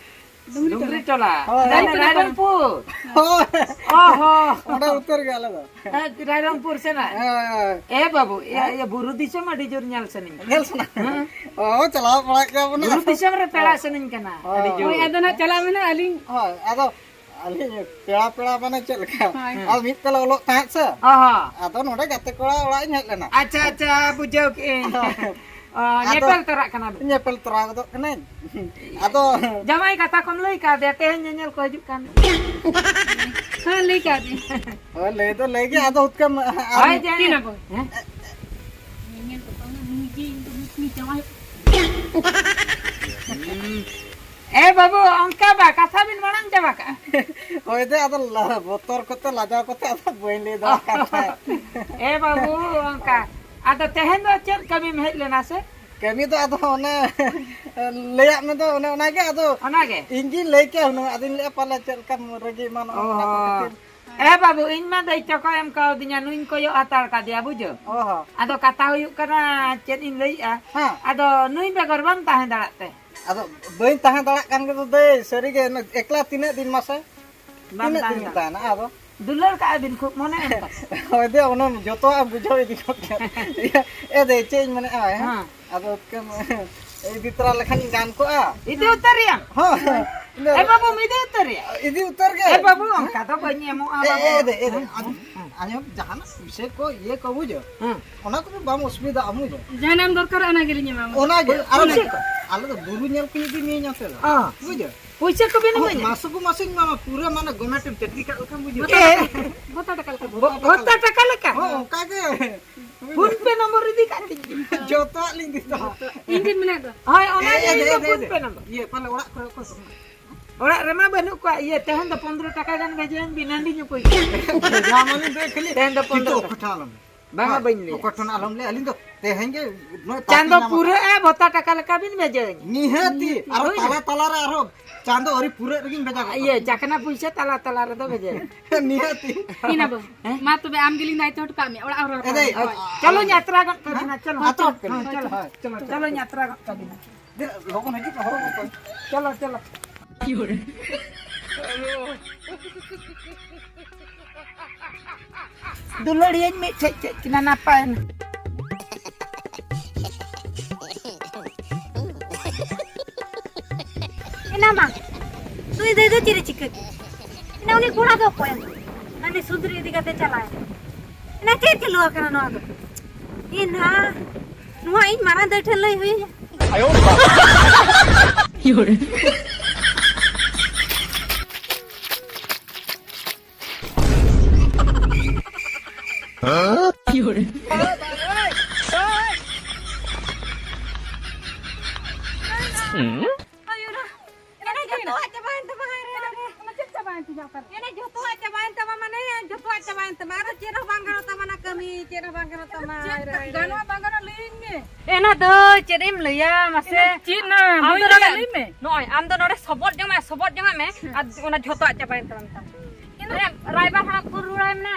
ᱰᱩᱝᱨᱤ ᱰᱩᱝᱨᱤ ᱴᱚᱞᱟ᱾ ᱴᱚᱞᱟ᱾ ᱦᱳᱭ᱾ ᱦᱟᱱᱮ ᱨᱟᱭᱨᱚᱝᱯᱩᱨ᱾ ᱦᱳᱭ᱾ ᱚ ᱦᱚᱸ᱾ ᱚᱸᱰᱮ ᱩᱛᱟᱹᱨ ᱜᱮ ᱟᱞᱮ ᱫᱚ᱾ ᱦᱮᱸ, ᱨᱟᱭᱨᱚᱝᱯᱩᱨ ᱥᱮᱱᱟᱜ᱾ ᱦᱳᱭ, ᱦᱳᱭ᱾ ᱮ ᱵᱟᱹᱵᱩ, ᱤᱭᱟᱹ, ᱦᱮᱸ? ᱤᱭᱟᱹ, ᱵᱩᱨᱩ ᱫᱤᱥᱚᱢ ᱟᱹᱰᱤ ᱡᱳᱨ ᱧᱮᱞ ᱥᱟᱱᱟᱧ ᱠᱟᱱᱟ᱾ ᱧᱮᱞ ᱥᱟᱱᱟ? ᱦᱮᱸ᱾ ᱚ, ᱪᱟᱞᱟᱣ ᱵᱟᱲᱟᱜ ᱜᱮᱭᱟ ᱵᱚᱱ ᱵᱩᱨᱩ ᱟᱫᱚ᱾ ᱫᱤᱥᱚᱢ ᱨᱮ ᱯᱮᱲᱟ ᱦᱳᱭ᱾ ᱥᱟᱱᱟᱧ ᱠᱟᱱᱟ, ᱦᱳᱭ᱾ ᱟᱹᱰᱤ ᱡᱳᱨ᱾ ᱦᱳᱭ, ᱟᱫᱚ ᱱᱟᱜ ᱪᱟᱞᱟᱜ ᱢᱮ ᱱᱟᱜ ᱟᱹᱞᱤᱧ᱾ ᱦᱳᱭ, ᱟᱫᱚ ᱟᱹᱞᱤᱧ ᱯᱮᱲᱟ, ᱯᱮᱲᱟ ᱢᱟᱱᱮ ᱪᱮᱫ ᱞᱮᱠᱟ? ᱦᱳᱭ᱾ ᱟᱨ ᱢᱤᱫ ᱛᱮᱞᱮ ᱚᱞᱚᱜ ᱛᱟᱦᱮᱸᱫ ᱥᱮ᱾ ᱚ ᱦᱚᱸ᱾ ᱟᱫᱚ ᱱᱚᱰᱮ ᱜᱟᱛᱮ ᱠᱚᱲᱟ ᱚᱲᱟᱜ ᱤᱧ ᱦᱮᱡ ᱞᱮᱱᱟ᱾ ᱟᱪᱪᱷᱟ, ᱟᱪᱪᱷᱟ, ᱵᱩᱡᱷᱟᱹᱣ ᱠᱮᱜᱼᱟᱹᱧ᱾ ᱦᱳᱭ᱾ ᱚ, ᱟᱫᱚ ᱧᱮᱯᱮᱞ ᱛᱚᱨᱟᱜ ᱠᱟᱱᱟ ᱵᱤᱱ? ᱧᱮᱯᱮᱞ ᱛᱚᱨᱟ ᱜᱚᱫᱚᱜ ᱠᱟᱹᱱᱟᱹᱧ᱾ ᱟᱫᱚ ᱡᱟᱶᱟᱭ ᱠᱟᱛᱷᱟ ᱠᱚᱢ ᱞᱟᱹᱭ ᱠᱟᱣᱫᱮᱭᱟ, ᱛᱮᱦᱮᱧ ᱧᱮᱧᱮᱞ ᱠᱚ ᱦᱤᱡᱩᱜ ᱠᱟᱱ᱾ ᱦᱮᱸ, ᱞᱟᱹᱭ ᱠᱟᱣᱫᱤᱧ᱾ ᱦᱳᱭ, ᱞᱟᱹᱭ ᱫᱚ ᱞᱟᱹᱭ ᱜᱮ, ᱟᱫᱚ ᱩᱛᱠᱟᱹᱢ ᱟᱨ ᱦᱳᱭ, ᱡᱮ ᱛᱤᱱ ᱟᱵᱚ? ᱦᱮᱸ? ᱧᱮᱧᱮᱞ ᱠᱚ ᱛᱟᱦᱚᱞᱮ ᱱᱩᱭ ᱜᱮ ᱤᱧ ᱫᱚ ᱱᱩᱭ ᱡᱟᱶᱟᱭ᱾ ᱮ ᱵᱟᱹᱵᱩ, ᱚᱱᱠᱟ ᱵᱟ, ᱠᱟᱛᱷᱟ ᱵᱤᱱ ᱢᱟᱲᱟᱝ ᱪᱟᱵᱟ ᱠᱟᱜᱼᱟ᱾ ᱦᱳᱭ ᱫᱮ, ᱟᱫᱚ ᱞᱟ-, ᱵᱚᱛᱚᱨ ᱠᱚᱛᱮ, ᱞᱟᱡᱟᱣ ᱠᱚᱛᱮ ᱟᱫᱚ ᱵᱟᱹᱧ ᱞᱟᱹᱭ ᱫᱟᱲᱮᱭᱟᱜ ᱠᱟᱱ ᱛᱟᱦᱮᱸᱫ᱾ ᱮ ᱵᱟᱹᱵᱩ, ᱚᱱᱠᱟ᱾ ᱟᱫᱚ ᱛᱮᱦᱮᱧ ᱫᱚ ᱪᱮᱫ ᱠᱟᱹᱢᱤᱢ ᱦᱮᱡ ᱞᱮᱱᱟ ᱥᱮ? ᱠᱟᱹᱢᱤ ᱫᱚ ᱟᱫᱚ ᱚᱱᱮ ᱞᱟᱹᱭᱟᱜ ᱢᱮ ᱫᱚ ᱚᱱᱮ ᱚᱱᱟᱜᱮ, ᱟᱫᱚ ᱚᱱᱟᱜᱮ? ᱤᱧ ᱜᱤᱧ ᱞᱟᱹᱭ ᱠᱮᱭᱟ ᱦᱩᱱᱟᱹᱝ, ᱟᱫᱚᱧ ᱞᱟᱹᱭᱮᱫᱼᱟ ᱯᱟᱞᱮ ᱪᱮᱫ ᱞᱮᱠᱟᱢ ᱨᱟᱹᱜᱤ ᱮᱢᱟᱱᱚᱜᱼᱟ, ᱚᱱᱟ ᱠᱚ ᱚ᱾ ᱠᱷᱟᱹᱛᱤᱨ᱾ ᱮ ᱵᱟᱹᱵᱩ, ᱤᱧ ᱢᱟ ᱫᱟᱹᱭ ᱛᱟᱠᱚ ᱮᱢ ᱠᱟᱣᱫᱤᱧᱟ, ᱱᱩᱭᱧ ᱠᱚᱭᱚᱜ ᱦᱟᱛᱟᱲ ᱠᱟᱫᱮᱭᱟ, ᱵᱩᱡᱷᱟᱹᱣ᱾ ᱚ ᱦᱚᱸ᱾ ᱟᱫᱚ ᱠᱟᱛᱷᱟ ᱦᱩᱭᱩᱜ ᱠᱟᱱᱟ, ᱪᱮᱫ ᱤᱧ ᱞᱟᱹᱭᱮᱜᱼᱟ? ᱦᱮᱸ᱾ ᱟᱫᱚ ᱱᱩᱭ ᱵᱮᱜᱚᱨ ᱵᱟᱢ ᱛᱟᱦᱮᱸ ᱫᱟᱲᱮᱭᱟᱜ ᱛᱮ? ᱟᱫᱚ ᱵᱟᱹᱧ ᱛᱟᱦᱮᱸ ᱫᱟᱲᱮᱭᱟᱜ ᱠᱟᱱ ᱜᱮᱫᱚ ᱫᱟᱹᱭ, ᱥᱟᱹᱨᱤᱜᱮ, ᱮᱠᱞᱟ ᱛᱤᱱᱟᱹᱜ ᱫᱤᱱ ᱢᱟᱥᱮ? ᱵᱟᱢ ᱛᱤᱱᱟᱹᱜ ᱛᱟᱦᱮᱸ ᱫᱤᱱ ᱫᱟᱲᱮᱭᱟᱜ᱾ ᱛᱟᱦᱮᱱᱟ ᱟᱫᱚ? ᱫᱩᱞᱟᱹᱲ ᱠᱟᱜᱼᱟ ᱵᱤᱱ ᱠᱷᱩᱵ, ᱢᱚᱱᱮ ᱮᱢ ᱠᱟᱛᱮ᱾ ᱦᱳᱭ ᱫᱮ, ᱚᱱᱟ ᱡᱚᱛᱚᱣᱟᱜ ᱮᱢ ᱵᱩᱡᱷᱟᱹᱣ ᱤᱫᱤ ᱜᱚᱫ ᱠᱮᱫ᱾ ᱮ ᱫᱮ, ᱪᱮᱫ ᱤᱧ ᱢᱮᱱᱮᱫᱼᱟ, ᱦᱮᱸ? ᱦᱮᱸ᱾ ᱟᱫᱚ ᱠᱮᱢ ᱤᱫᱤ ᱛᱚᱨᱟ ᱞᱮᱠᱷᱟᱱ ᱜᱟᱱ ᱠᱚᱜᱼᱟ᱾ ᱤᱫᱤ ᱩᱛᱟᱹᱨ ᱨᱮᱭᱟᱢ? ᱦᱳᱭ᱾ ᱮ ᱵᱟᱹᱵᱩᱢ ᱤᱫᱤ ᱩᱛᱟᱹᱨ ᱨᱮᱭᱟ? ᱤᱫᱤ ᱩᱛᱟᱹᱨ ᱜᱮ᱾ ᱮ ᱵᱟᱹᱵᱩ, ᱚᱱᱠᱟ ᱫᱚ ᱵᱟᱹᱧ ᱮᱢᱚᱜᱼᱟ, ᱮ, ᱵᱟᱹᱵᱩ᱾ ᱮ ᱫᱮ, ᱮ ᱫᱮ, ᱦᱮᱸ, ᱟᱸᱡᱚᱢ, ᱦᱮᱸ, ᱦᱮᱸ᱾ ᱟᱸᱡᱚᱢ, ᱡᱟᱦᱟᱱᱟᱜ ᱯᱩᱭᱥᱟᱹ ᱠᱚ ᱤᱭᱟᱹ ᱠᱚ ᱵᱩᱡᱷᱟᱹᱣ᱾ ᱦᱮᱸ᱾ ᱚᱱᱟ ᱠᱚᱫᱚ ᱵᱟᱢ ᱚᱥᱩᱵᱤᱫᱷᱟᱜᱼᱟ, ᱵᱩᱡᱷᱟᱹᱣ᱾ ᱡᱟᱦᱟᱱᱟᱜ ᱮᱢ ᱫᱚᱨᱠᱟᱨᱚᱜᱼᱟ, ᱚᱱᱟ ᱜᱮᱞᱤᱧ ᱮᱢᱟᱢᱟ᱾ ᱚᱱᱟ ᱜᱮ, ᱟᱨ ᱯᱩᱭᱥᱟᱹ ᱠᱚ? ᱟᱞᱮ ᱫᱚ ᱵᱩᱨᱩ ᱧᱮᱞ ᱠᱚ ᱤᱫᱤ ᱢᱮᱭᱟ ᱧᱮᱯᱮᱞ᱾ ᱦᱮᱸ᱾ ᱵᱩᱡᱷᱟᱹᱣ? ᱯᱩᱭᱥᱟᱹ ᱠᱚᱵᱤᱱ ᱦᱚᱸ, ᱤᱢᱟᱹᱧᱟ? ᱢᱟᱥᱚ ᱠᱚ ᱢᱟᱥᱚᱧ ᱮᱢᱟᱢᱟ, ᱯᱩᱨᱟᱹ ᱢᱟᱱᱮ ᱜᱚᱢᱮᱴᱮᱢ ᱪᱟᱹᱠᱨᱤ ᱠᱟᱜ ᱞᱮᱠᱟᱢ ᱵᱩᱡᱷᱟᱹᱣ᱾ ᱮ, ᱵᱷᱚᱛᱟ ᱴᱟᱠᱟ ᱞᱮᱠᱟ᱾ ᱵᱷᱚᱛᱟ ᱴᱟᱠᱟ ᱞᱮᱠᱟ? ᱦᱚᱸ, ᱚᱱᱠᱟ ᱜᱮ᱾ ᱯᱷᱳᱱ ᱯᱮ ᱱᱚᱢᱵᱚᱨ ᱤᱫᱤ ᱠᱟᱜ ᱛᱤᱧ᱾ ᱡᱚᱛᱚᱣᱟᱜ ᱞᱤᱧ ᱤᱫᱤ ᱛᱚᱨᱟ᱾ ᱤᱧ ᱴᱷᱮᱱ ᱢᱮᱱᱟᱜ ᱫᱚ᱾ ᱦᱳᱭ, ᱚᱱᱟ ᱮ, ᱜᱮ ᱮ, ᱤᱧ ᱫᱚ ᱮ, ᱮ, ᱯᱷᱳᱱ ᱮ, ᱯᱮ ᱱᱟᱢᱵᱟᱨ᱾ ᱤᱭᱟᱹ, ᱯᱟᱞᱮ ᱚᱲᱟᱜ ᱠᱚᱨᱮ ᱚᱠᱚᱭ ᱠᱚ ᱢᱮᱱᱟᱜ ᱠᱚᱣᱟ? ᱚᱲᱟᱜ ᱨᱮᱢᱟ ᱵᱟᱹᱱᱩᱜ ᱠᱚᱣᱟ᱾ ᱤᱭᱟᱹ, ᱛᱮᱦᱮᱧ ᱫᱚ ᱯᱚᱱᱫᱽᱨᱚ ᱴᱟᱠᱟ ᱜᱟᱱ ᱵᱷᱮᱡᱟᱭᱟᱹᱧ ᱵᱤᱱ, ᱦᱟᱺᱰᱤ ᱧᱩ ᱯᱚᱭᱥᱟ᱾ ᱡᱟᱢᱟᱞᱤᱧ ᱫᱚ ᱠᱷᱟᱹᱞᱤ ᱛᱮᱦᱮᱧ ᱫᱚ ᱯᱚᱱᱫᱽᱨᱚ ᱠᱤᱱᱛᱩ ᱴᱟᱠᱟ᱾ ᱚᱠᱚᱭ ᱴᱷᱮᱱ ᱟᱞᱚᱢ ᱞᱟᱹᱭᱟ᱾ ᱵᱟᱝᱟ, ᱦᱳᱭ, ᱵᱟᱹᱧ ᱞᱟᱹᱭᱟ᱾ ᱚᱠᱚᱭ ᱴᱷᱮᱱ ᱟᱞᱚᱢ ᱞᱟᱹᱭᱟ, ᱟᱹᱞᱤᱧ ᱫᱚ ᱛᱮᱦᱮᱧ ᱜᱮ ᱱᱚᱜᱼᱚᱭ ᱪᱟᱸᱫᱚ ᱯᱟᱹᱛᱤ ᱧᱟᱢ ᱯᱩᱨᱟᱹᱜᱼᱟ, ᱵᱷᱚᱛᱟ ᱴᱟᱠᱟ ᱞᱮᱠᱟ ᱵᱤᱱ ᱵᱷᱮᱡᱟᱭᱟᱹᱧᱟ᱾ ᱱᱤᱦᱟᱹᱛᱤ, ᱦᱳᱭ᱾ ᱟᱨᱚ ᱛᱟᱞᱟ ᱛᱟᱞᱟ ᱨᱮ ᱟᱨᱦᱚᱸ ᱪᱟᱸᱫᱚ ᱟᱹᱣᱨᱤ ᱯᱩᱨᱟᱹᱜ ᱨᱮᱜᱮᱧ ᱵᱷᱮᱡᱟ ᱜᱚᱫ ᱤᱭᱟᱹ, ᱠᱟᱜᱼᱟ᱾ ᱪᱟᱠᱷᱱᱟ ᱯᱩᱭᱥᱟᱹ ᱛᱟᱞᱟ ᱛᱟᱞᱟ ᱨᱮᱫᱚ ᱵᱷᱮᱡᱟᱭ᱾ ᱱᱤᱦᱟᱹᱛᱤ᱾ ᱦᱮᱸ? ᱢᱟ ᱛᱚᱵᱮ ᱟᱢ ᱜᱮᱞᱤᱧ ᱫᱟᱭᱤᱛᱛᱚ ᱦᱚᱴᱚ ᱠᱟᱜ ᱢᱮ, ᱚᱲᱟᱜ ᱦᱚᱨ ᱮ ᱫᱟᱹᱭ, ᱦᱚᱨ᱾ ᱪᱚᱞᱚ ᱧᱟᱛᱨᱟ ᱜᱚᱫ ᱠᱟᱵᱤᱱᱟ, ᱪᱚᱞᱚ᱾ ᱟᱛᱨᱟ ᱦᱳᱭ, ᱠᱟᱹᱢᱤ᱾ ᱦᱳᱭ, ᱪᱚᱞᱚ᱾ ᱦᱳᱭ, ᱪᱚᱞᱚ᱾ ᱪᱚᱞᱚ ᱧᱟᱛᱨᱟ ᱜᱚᱫ ᱠᱟᱵᱤᱱᱟ᱾ ᱫᱮ, ᱞᱚᱜᱚᱱ ᱦᱤᱡᱩᱜ ᱢᱮ, ᱦᱚᱨᱚᱜ ᱠᱟᱜ ᱠᱚᱣᱟᱧ᱾ ᱪᱚᱞᱚ, ᱪᱚᱞᱚ᱾ ᱫᱩᱞᱟᱹᱲᱤᱭᱟᱹᱧ ᱢᱤᱫ ᱴᱷᱮᱡ ᱪᱮᱫ ᱠᱤᱱᱟ ᱱᱟᱯᱟᱭ ᱮᱱᱟ᱾ ᱮᱱᱟ ᱢᱟ, ᱱᱩᱭ ᱫᱟᱹᱭ ᱫᱚ ᱪᱮᱫ ᱮ ᱪᱤᱠᱟᱹ ᱠᱮᱫ? ᱮᱱᱟ ᱩᱱᱤ ᱠᱚᱲᱟ ᱫᱚ ᱚᱠᱚᱭ? ᱦᱟᱹᱱᱤ ᱥᱩᱫᱽᱨᱤ ᱤᱫᱤ ᱠᱟᱛᱮ ᱪᱟᱞᱟᱣ ᱮᱱᱟ᱾ ᱮᱱᱟ ᱪᱮᱫ ᱪᱟᱹᱞᱩ ᱟᱠᱟᱱᱟ ᱱᱚᱣᱟ ᱫᱚ? ᱮᱱᱟ ᱱᱚᱣᱟ ᱤᱧ ᱢᱟᱨᱟᱝ ᱫᱟᱹᱭ ᱴᱷᱮᱱ ᱞᱟᱹᱭ ᱦᱩᱭ ᱟᱭᱟ᱾ ᱮᱱᱟ ᱡᱚᱛᱚᱣᱟᱜ ᱪᱟᱵᱟᱭᱮᱱ ᱛᱟᱢᱟ, ᱦᱟᱭ ᱨᱮ, ᱦᱟᱭ ᱨᱮ᱾ ᱚᱱᱟ ᱪᱮᱫ ᱪᱟᱵᱟᱭᱮᱱ ᱛᱤᱧᱟ ᱚᱠᱟᱨᱮ? ᱮᱱᱟ ᱡᱚᱛᱚᱣᱟᱜ ᱪᱟᱵᱟᱭᱮᱱ ᱛᱟᱢᱟ, ᱢᱟᱱᱮ ᱡᱚᱛᱚᱣᱟᱜ ᱪᱟᱵᱟᱭᱮᱱ ᱛᱟᱢᱟ᱾ ᱟᱫᱚ ᱪᱮᱫ ᱦᱚᱸ ᱵᱟᱝ ᱜᱟᱱᱚᱜ ᱛᱟᱢᱟ, ᱚᱱᱟ ᱠᱟᱹᱢᱤ ᱪᱮᱫ ᱦᱚᱸ ᱵᱟᱝ ᱜᱟᱱᱚᱜ ᱛᱟᱢᱟ᱾ ᱪᱮᱫ ᱦᱟᱭ ᱨᱮ, ᱦᱟᱭ ᱨᱮ᱾ ᱜᱟᱱᱚᱜᱼᱟ ᱵᱟᱝ ᱜᱟᱱᱚᱜᱼᱟ ᱞᱟᱹᱭᱟᱹᱧ ᱢᱮ᱾ ᱮᱱᱟ ᱫᱚ ᱪᱮᱫ ᱮᱢ ᱞᱟᱹᱭᱟ ᱢᱟᱥᱮ? ᱮᱱᱟ ᱪᱮᱫ ᱱᱟ? ᱟᱢ ᱵᱟᱹᱧ ᱫᱚ ᱞᱟᱹᱭᱟ, ᱱᱚᱰᱮ, ᱞᱟᱹᱭ ᱢᱮ᱾ ᱱᱚᱜᱼᱚᱭ ᱟᱢ ᱫᱚ ᱱᱚᱰᱮ ᱥᱚᱵᱚᱫ ᱡᱚᱝᱟᱜ ᱢᱮ, ᱥᱚᱵᱚᱫ ᱡᱚᱝᱟᱜ ᱢᱮ, ᱦᱮᱸ᱾ ᱟᱨ ᱚᱱᱟ ᱡᱷᱚᱛᱚᱣᱟᱜ ᱪᱟᱵᱟᱭᱮᱱ ᱛᱟᱢᱟ ᱢᱮᱛᱟᱢ᱾ ᱮᱱᱟ ᱨᱟᱭᱵᱟᱨ ᱦᱟᱲᱟᱢ ᱠᱚ ᱨᱩᱣᱟᱹᱲᱟᱭ ᱢᱮ᱾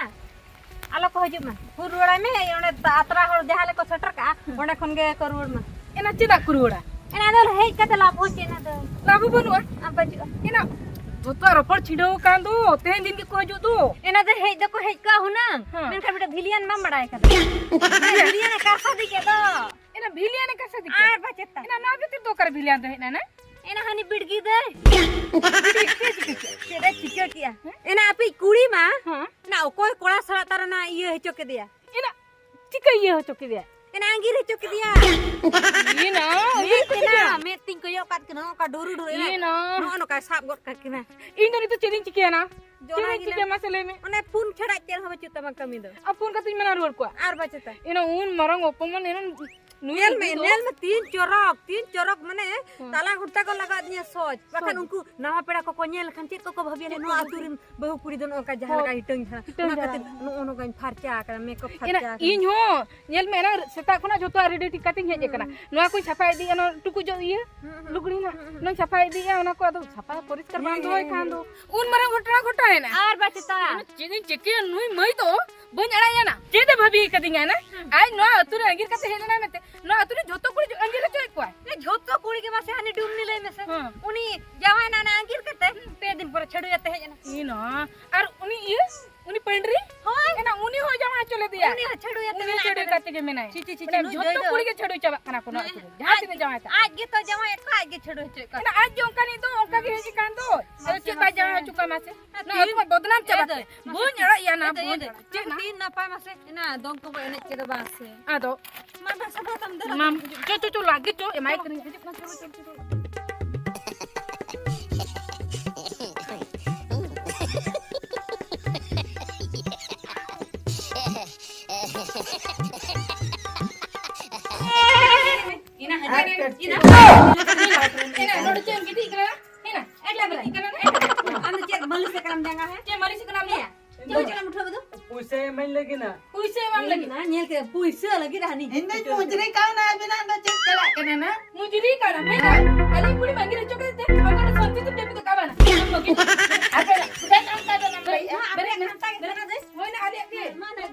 ᱟᱞᱚ ᱠᱚ ᱦᱤᱡᱩᱜ ᱢᱟ᱾ ᱠᱚ ᱨᱩᱣᱟᱹᱲᱟᱭ ᱢᱮ, ᱚᱸᱰᱮ ᱟᱛᱨᱟ ᱦᱚᱲ ᱡᱟᱦᱟᱸ ᱞᱮ ᱠᱚ ᱥᱮᱴᱮᱨ ᱠᱟᱜᱼᱟ, ᱦᱮᱸ᱾ ᱚᱸᱰᱮ ᱠᱷᱚᱱ ᱜᱮ ᱠᱚ ᱨᱩᱣᱟᱹᱲ ᱢᱟ᱾ ᱮᱱᱟ ᱪᱮᱫᱟᱜ ᱠᱚ ᱨᱩᱣᱟᱹᱲᱟ? ᱮᱱᱟ ᱫᱚ ᱦᱮᱡ ᱠᱟᱛᱮ ᱞᱟᱵᱷ ᱦᱚᱸ ᱪᱮᱫ ᱮᱱᱟ ᱫᱚ? ᱞᱟᱵᱷ ᱦᱚᱸ ᱵᱟᱹᱱᱩᱜᱼᱟ᱾ ᱟᱨ ᱵᱟᱹᱪᱩᱜᱼᱟ᱾ ᱮᱱᱟ ᱡᱚᱛᱚᱣᱟᱜ ᱨᱚᱯᱚᱲ ᱪᱷᱤᱰᱟᱹᱣ ᱟᱠᱟᱱ ᱫᱚ, ᱛᱮᱦᱮᱧ ᱫᱤᱱ ᱜᱮᱠᱚ ᱦᱤᱡᱩᱜ ᱫᱚ᱾ ᱮᱱᱟ ᱫᱚ ᱦᱮᱡ ᱫᱚᱠᱚ ᱦᱮᱡ ᱠᱚᱜᱼᱟ ᱦᱩᱱᱟᱹᱝ, ᱦᱮᱸ᱾ ᱢᱮᱱᱠᱷᱟᱱ ᱢᱤᱫᱴᱮᱱ ᱵᱷᱤᱞᱤᱭᱟᱱ ᱵᱟᱢ ᱵᱟᱲᱟᱭ ᱠᱟᱫᱟ᱾ ᱵᱷᱤᱞᱤᱭᱟᱱ? ᱵᱷᱤᱞᱤᱭᱟᱱ ᱮ ᱠᱟᱨᱥᱟᱫᱤ ᱠᱮᱫ ᱫᱚ᱾ ᱮᱱᱟ ᱵᱷᱤᱞᱤᱭᱟᱱ ᱮ ᱠᱟᱨᱥᱟᱫᱤ ᱠᱮᱫ? ᱟᱨ ᱵᱟᱪᱮᱛᱟ᱾ ᱮᱱᱟ ᱱᱚᱣᱟ ᱵᱷᱤᱛᱤᱨ ᱫᱚ ᱚᱠᱟᱨᱮ ᱵᱷᱤᱞᱤᱭᱟᱱ ᱫᱚ ᱦᱮᱡ ᱮᱱᱟ? ᱮᱱᱟ ᱦᱟᱹᱱᱤ ᱵᱤᱲᱜᱤ ᱫᱟᱹᱭ᱾ ᱪᱮᱫ ᱮ ᱪᱤᱠᱟᱹ ᱠᱮᱜᱼᱟ? ᱪᱮᱫ ᱮ ᱪᱤᱠᱟᱹ ᱠᱮᱜᱼᱟ? ᱦᱮᱸ? ᱮᱱᱟ ᱟᱯᱮᱭᱤᱡ ᱠᱩᱲᱤ ᱢᱟ, ᱦᱮᱸ᱾ ᱮᱱᱟ ᱚᱠᱚᱭ ᱠᱚᱲᱟ ᱥᱟᱞᱟᱜ ᱛᱟᱨ ᱚᱱᱟ ᱤᱭᱟᱹ ᱦᱚᱪᱚ ᱠᱮᱫᱮᱭᱟ? ᱮᱱᱟ ᱪᱤᱠᱟᱹ ᱤᱭᱟᱹ ᱦᱚᱪᱚ ᱠᱮᱫᱮᱭᱟ? ᱮᱱᱟ ᱟᱸᱜᱤᱨ ᱦᱚᱪᱚ ᱠᱮᱫᱮᱭᱟ᱾ ᱮᱱᱟ ᱢᱮᱫ ᱛᱮ ᱱᱟ, ᱢᱮᱫ ᱛᱤᱧ ᱠᱚᱭᱚᱜ ᱠᱟᱫ ᱠᱤᱱᱟ, ᱱᱚᱝᱠᱟ ᱰᱩᱨᱩ ᱰᱩᱨᱩ᱾ ᱮᱱᱟ ᱮᱱᱟ᱾ ᱱᱚᱜᱼᱚ ᱱᱚᱝᱠᱟᱭ ᱥᱟᱵ ᱜᱚᱫ ᱠᱟᱜ ᱠᱤᱱᱟ᱾ ᱤᱧ ᱫᱚ ᱱᱤᱛᱚᱜ ᱪᱮᱫ ᱤᱧ ᱪᱤᱠᱟᱹᱭᱟ ᱱᱟ? ᱪᱮᱫ ᱮᱢ ᱪᱤᱠᱟᱹᱭᱟ ᱢᱟᱥᱮ ᱞᱟᱹᱭ ᱢᱮ? ᱚᱱᱮ ᱯᱷᱳᱱ ᱪᱷᱟᱲᱟ ᱪᱮᱫ ᱦᱚᱸ ᱵᱟᱹᱪᱩᱜ ᱛᱟᱢᱟ ᱠᱟᱹᱢᱤ ᱫᱚ᱾ ᱟᱨ ᱯᱷᱳᱱ ᱠᱟᱛᱮᱧ ᱢᱮᱱᱟ ᱨᱩᱣᱟᱹᱲ ᱠᱚᱣᱟ᱾ ᱟᱨ ᱵᱟᱪᱮᱛᱟ᱾ ᱮᱱᱟ ᱩᱱ ᱢᱟᱨᱟᱝ ᱚᱯᱚᱢᱟᱱ ᱮᱱᱟ ᱱᱩᱭ ᱧᱮᱞ ᱢᱮ, ᱫᱚ ᱧᱮᱞ ᱢᱮ, ᱛᱤᱱ ᱪᱚᱨᱚᱠ, ᱛᱤᱱ ᱪᱚᱨᱚᱠ, ᱢᱟᱱᱮ ᱦᱮᱸ᱾ ᱛᱟᱞᱟ ᱜᱷᱚᱱᱴᱟ ᱠᱚ ᱞᱟᱜᱟᱣ ᱫᱤᱧᱟ ᱥᱚᱡᱽ᱾ ᱵᱟᱠᱷᱟᱱ ᱥᱚᱡᱽ᱾ ᱩᱱᱠᱩ ᱱᱟᱣᱟ ᱯᱮᱲᱟ ᱠᱚᱠᱚ ᱧᱮᱞ ᱞᱮᱠᱷᱟᱱ ᱪᱮᱫ ᱠᱚᱠᱚ ᱵᱷᱟᱹᱵᱤᱭᱟ, ᱪᱮᱫ ᱱᱚᱣᱟ ᱠᱚ ᱟᱹᱛᱩ ᱵᱷᱟᱹᱵᱤᱭᱟ? ᱨᱮᱱ ᱵᱟᱹᱦᱩ ᱠᱩᱲᱤ ᱫᱚ ᱱᱚᱜᱼᱚ ᱱᱚᱝᱠᱟ ᱡᱟᱦᱟᱸ ᱦᱤᱴᱟᱹᱝ ᱞᱮᱠᱟ ᱡᱷᱟᱲᱟ, ᱦᱤᱴᱟᱹᱝ ᱚᱱᱟ ᱡᱷᱟᱲᱟ ᱠᱷᱟᱹᱛᱤᱨ ᱠᱟᱱᱟ᱾ ᱱᱚᱜᱼᱚ ᱱᱚᱝᱠᱟᱧ ᱯᱷᱟᱨᱪᱟ ᱟᱠᱟᱱᱟ, ᱢᱮᱠᱟᱯ ᱮᱱᱟ ᱯᱷᱟᱨᱪᱟ ᱟᱠᱟᱱᱟ᱾ ᱤᱧ ᱦᱚᱸ ᱧᱮᱞ ᱢᱮ, ᱮᱱᱟᱝ ᱥᱮᱛᱟᱜ ᱠᱷᱚᱱᱟᱜ ᱡᱷᱚᱛᱚ ᱨᱮᱰᱤ ᱴᱷᱤᱠ ᱠᱟᱛᱮᱧ ᱦᱮᱡ ᱟᱠᱟᱱᱟ᱾ ᱦᱩᱸ᱾ ᱱᱚᱣᱟ ᱠᱚᱧ ᱥᱟᱯᱷᱟ ᱤᱫᱤᱭᱮᱫᱼᱟ, ᱱᱚᱣᱟ ᱴᱩᱠᱩᱡ ᱡᱚᱜ ᱤᱭᱟᱹ, ᱦᱩᱸ, ᱦᱩᱸ, ᱞᱩᱜᱽᱲᱤ ᱱᱟᱜ, ᱦᱩᱸ, ᱦᱩᱸ᱾ ᱱᱚᱣᱟᱧ ᱥᱟᱯᱷᱟ ᱤᱫᱤᱭᱮᱫᱼᱟ, ᱚᱱᱟ ᱠᱚ ᱟᱫᱚ ᱥᱟᱯᱷᱟ ᱯᱚᱨᱤᱥᱠᱟᱨ ᱵᱟᱝ ᱦᱮᱸ, ᱫᱚᱦᱚᱭ ᱦᱮᱸ, ᱠᱷᱟᱱ ᱫᱚ᱾ ᱦᱮᱸ᱾ ᱩᱱ ᱢᱟᱨᱟᱝ ᱜᱷᱚᱴᱚᱱᱟ ᱜᱷᱚᱴᱟᱣᱮᱱᱟ᱾ ᱟᱨ ᱵᱟ ᱪᱮᱛᱟ᱾ ᱪᱮᱫ ᱤᱧ ᱪᱤᱠᱟᱹᱭᱟ, ᱱᱩᱭ ᱢᱟᱹᱭ ᱫᱚ ᱵᱟᱹᱧ ᱟᱲᱟᱜ ᱮᱭᱟ ᱱᱟ᱾ ᱪᱮᱫ ᱮ ᱵᱷᱟᱹᱵᱤ ᱠᱟᱫᱤᱧᱟ ᱱᱟ? ᱦᱩᱸ᱾ ᱟᱡ ᱱᱚᱣᱟ ᱟᱹᱛᱩ ᱨᱮ ᱟᱸᱜᱤᱨ ᱠᱟᱛᱮ ᱦᱮᱡ ᱞᱮᱱᱟ ᱢᱮᱱᱛᱮ, ᱱᱚᱣᱟ ᱟᱹᱛᱩ ᱨᱮ ᱡᱷᱚᱛᱚ ᱠᱩᱲᱤ ᱟᱸᱜᱤᱨ ᱦᱚᱪᱚᱭᱮᱫ ᱠᱚᱣᱟᱭ᱾ ᱮ, ᱡᱷᱚᱛᱚ ᱠᱩᱲᱤ ᱜᱮ ᱢᱟᱥᱮ ᱦᱟᱹᱱᱤ ᱰᱩᱢᱱᱤ ᱞᱟᱹᱭ ᱢᱮᱥᱮ᱾ ᱦᱮᱸ᱾ ᱩᱱᱤ ᱡᱟᱶᱟᱭ ᱮᱱᱟ ᱱᱟ ᱟᱸᱜᱤᱨ ᱠᱟᱛᱮ, ᱦᱩᱸ᱾ ᱯᱮ ᱫᱤᱱ ᱯᱚᱨᱮ ᱪᱷᱟᱹᱰᱩᱭ ᱟᱛᱮ ᱦᱮᱡ ᱮᱱᱟ᱾ ᱤ ᱱᱟ, ᱟᱨ ᱩᱱᱤ ᱤᱭᱟᱹ, ᱩᱱᱤ ᱯᱟᱹᱰᱨᱤ? ᱦᱳᱭ᱾ ᱮᱱᱟ ᱩᱱᱤ ᱦᱚᱸ ᱡᱟᱶᱟᱭ ᱦᱚᱪᱚ ᱞᱮᱫᱮᱭᱟ᱾ ᱩᱱᱤ ᱦᱚᱸ ᱪᱷᱟᱹᱰᱩᱭ ᱟᱛᱮ ᱩᱱᱤ ᱢᱮᱱᱟᱭ ᱪᱷᱟᱹᱰᱩᱭ ᱠᱟᱱᱟ᱾ ᱠᱟᱛᱮ ᱜᱮ ᱢᱮᱱᱟᱭ᱾ ᱪᱷᱤ, ᱪᱷᱤ, ᱪᱷᱤ, ᱪᱷᱤ, ᱢᱟᱱᱮ ᱱᱩᱭ ᱡᱷᱚᱛᱚ ᱫᱟᱹᱭ ᱫᱚ᱾ ᱠᱩᱲᱤ ᱜᱮ ᱪᱷᱟᱹᱰᱩᱭ ᱪᱟᱵᱟᱜ ᱠᱟᱱᱟ ᱠᱚ ᱱᱚᱣᱟ ᱟᱹᱛᱩ ᱨᱮ᱾ ᱡᱟᱦᱟᱸ ᱛᱤᱱᱟᱹᱜ ᱡᱟᱶᱟᱭ ᱛᱟᱠᱚ᱾ ᱟᱡ ᱜᱮᱛᱚ ᱡᱟᱶᱟᱭ ᱮᱫ ᱠᱚᱣᱟ, ᱟᱡ ᱜᱮ ᱪᱷᱟᱹᱰᱩᱭ ᱦᱚᱪᱚᱭᱮᱫ ᱠᱚᱣᱟ᱾ ᱮᱱᱟ ᱟᱡ ᱜᱮ ᱚᱱᱠᱟᱱᱤᱡ ᱫᱚ ᱚᱱᱠᱟ ᱜᱮ ᱦᱮᱡ ᱟᱠᱟᱱ ᱫᱚ᱾ ᱟᱫᱚ ᱢᱟᱥᱮ, ᱪᱮᱫ ᱵᱟᱭ ᱢᱟᱥᱮ᱾ ᱡᱟᱶᱟᱭ ᱦᱚᱪᱚ ᱠᱚᱣᱟ ᱢᱟᱥᱮ? ᱱᱚᱣᱟ ᱟᱹᱛᱩ ᱢᱟ ᱵᱚᱫᱱᱟᱢ ᱪᱟᱵᱟ ᱮ ᱫᱟᱹᱭ, ᱠᱮᱫ᱾ ᱢᱟᱥᱮ, ᱵᱟᱹᱧ ᱟᱲᱟᱜ ᱮᱭᱟ ᱱᱟ, ᱮ ᱫᱟᱹᱭ, ᱮ ᱵᱟᱹᱧ ᱫᱟᱹᱭ, ᱟᱲᱟᱜ᱾ ᱪᱮᱫ ᱱᱟ? ᱛᱤᱱ ᱱᱟᱯᱟᱭ ᱢᱟᱥᱮ, ᱮᱱᱟ ᱫᱚᱝ ᱠᱚᱵᱚ ᱮᱱᱮᱡ ᱠᱮᱫᱟ ᱵᱟᱝ ᱥᱮ? ᱟᱫᱚ ᱢᱟ, ᱢᱟ, ᱥᱟᱯᱲᱟᱣ ᱛᱟᱢ, ᱫᱮᱞᱟ᱾ ᱢᱟ, ᱪᱚ, ᱪᱚ, ᱪᱚ, ᱞᱟᱜᱮ ᱪᱚ, ᱮᱢᱟᱭ ᱠᱟᱹᱱᱟᱹᱧ, ᱦᱤᱡᱩᱜ ᱠᱟᱱᱟ, ᱪᱚ, ᱪᱚ, ᱪᱚ, ᱪᱚ᱾ ᱤᱱᱟ ᱦᱟᱡᱟᱨ ᱮᱱ, ᱤᱱᱟ᱾ ᱤᱱᱟ, ᱱᱚᱰᱮ ᱪᱮᱫ ᱮᱢ ᱜᱤᱛᱤᱡ ᱠᱟᱱᱟ? ᱤᱱᱟ, ᱮᱠᱞᱟ ᱵᱮᱞᱟ᱾ ᱜᱤᱛᱤᱡ ᱠᱟᱱᱟ, ᱤᱱᱟ᱾ ᱟᱢ ᱫᱚ ᱪᱮᱫ ᱢᱟᱹᱞᱤᱥ ᱠᱟᱱᱟᱢ ᱡᱟᱸᱜᱟ, ᱦᱮᱸ? ᱪᱮᱫ ᱢᱟᱹᱞᱤᱥ ᱠᱟᱱᱟᱢ ᱞᱟᱹᱭᱟ? ᱪᱮᱫ ᱪᱟᱞᱟᱜ ᱩᱴᱷᱟᱹᱣ ᱫᱚ? ᱯᱩᱭᱥᱟᱹ ᱮᱢᱟᱹᱧ ᱞᱟᱹᱜᱤᱫ ᱱᱟ᱾ ᱯᱩᱭᱥᱟᱹ ᱮᱢᱟᱢ ᱞᱟᱹᱜᱤᱫ? ᱧᱮᱞ ᱠᱮᱫᱟ, ᱯᱩᱭᱥᱟᱹ ᱞᱟᱹᱜᱤᱫ ᱦᱟᱹᱱᱤ᱾ ᱤᱧ ᱫᱚᱧ ᱢᱩᱡᱽᱨᱤ ᱠᱟᱣᱱᱟ, ᱟᱹᱵᱤᱱᱟᱜ ᱫᱚ ᱪᱮᱫ ᱪᱟᱞᱟᱜ ᱠᱟᱱᱟ ᱱᱟ? ᱢᱩᱡᱽᱨᱤ ᱠᱟᱱᱟ, ᱦᱮᱸ? ᱟᱞᱮ ᱠᱩᱲᱤ ᱢᱟᱹᱜᱤᱨ ᱦᱚᱪᱚ ᱠᱮᱫ ᱛᱮ, ᱟᱢ ᱫᱚ ᱥᱟᱱᱛᱤ ᱛᱮᱢ ᱡᱟᱹᱯᱤᱫ ᱠᱟᱜ ᱵᱟᱝ? ᱟᱯᱮ ᱪᱮᱫ ᱚᱱᱠᱟ ᱫᱚ ᱱᱟᱢ ᱞᱟᱹᱭᱮᱜᱼᱟ? ᱵᱮᱨᱮᱫ ᱢᱮ, ᱵᱮᱨᱮᱫ ᱢᱮ᱾ ᱦᱳᱭ ᱱᱟ, ᱟᱞᱮᱭᱟᱜ ᱜᱮ᱾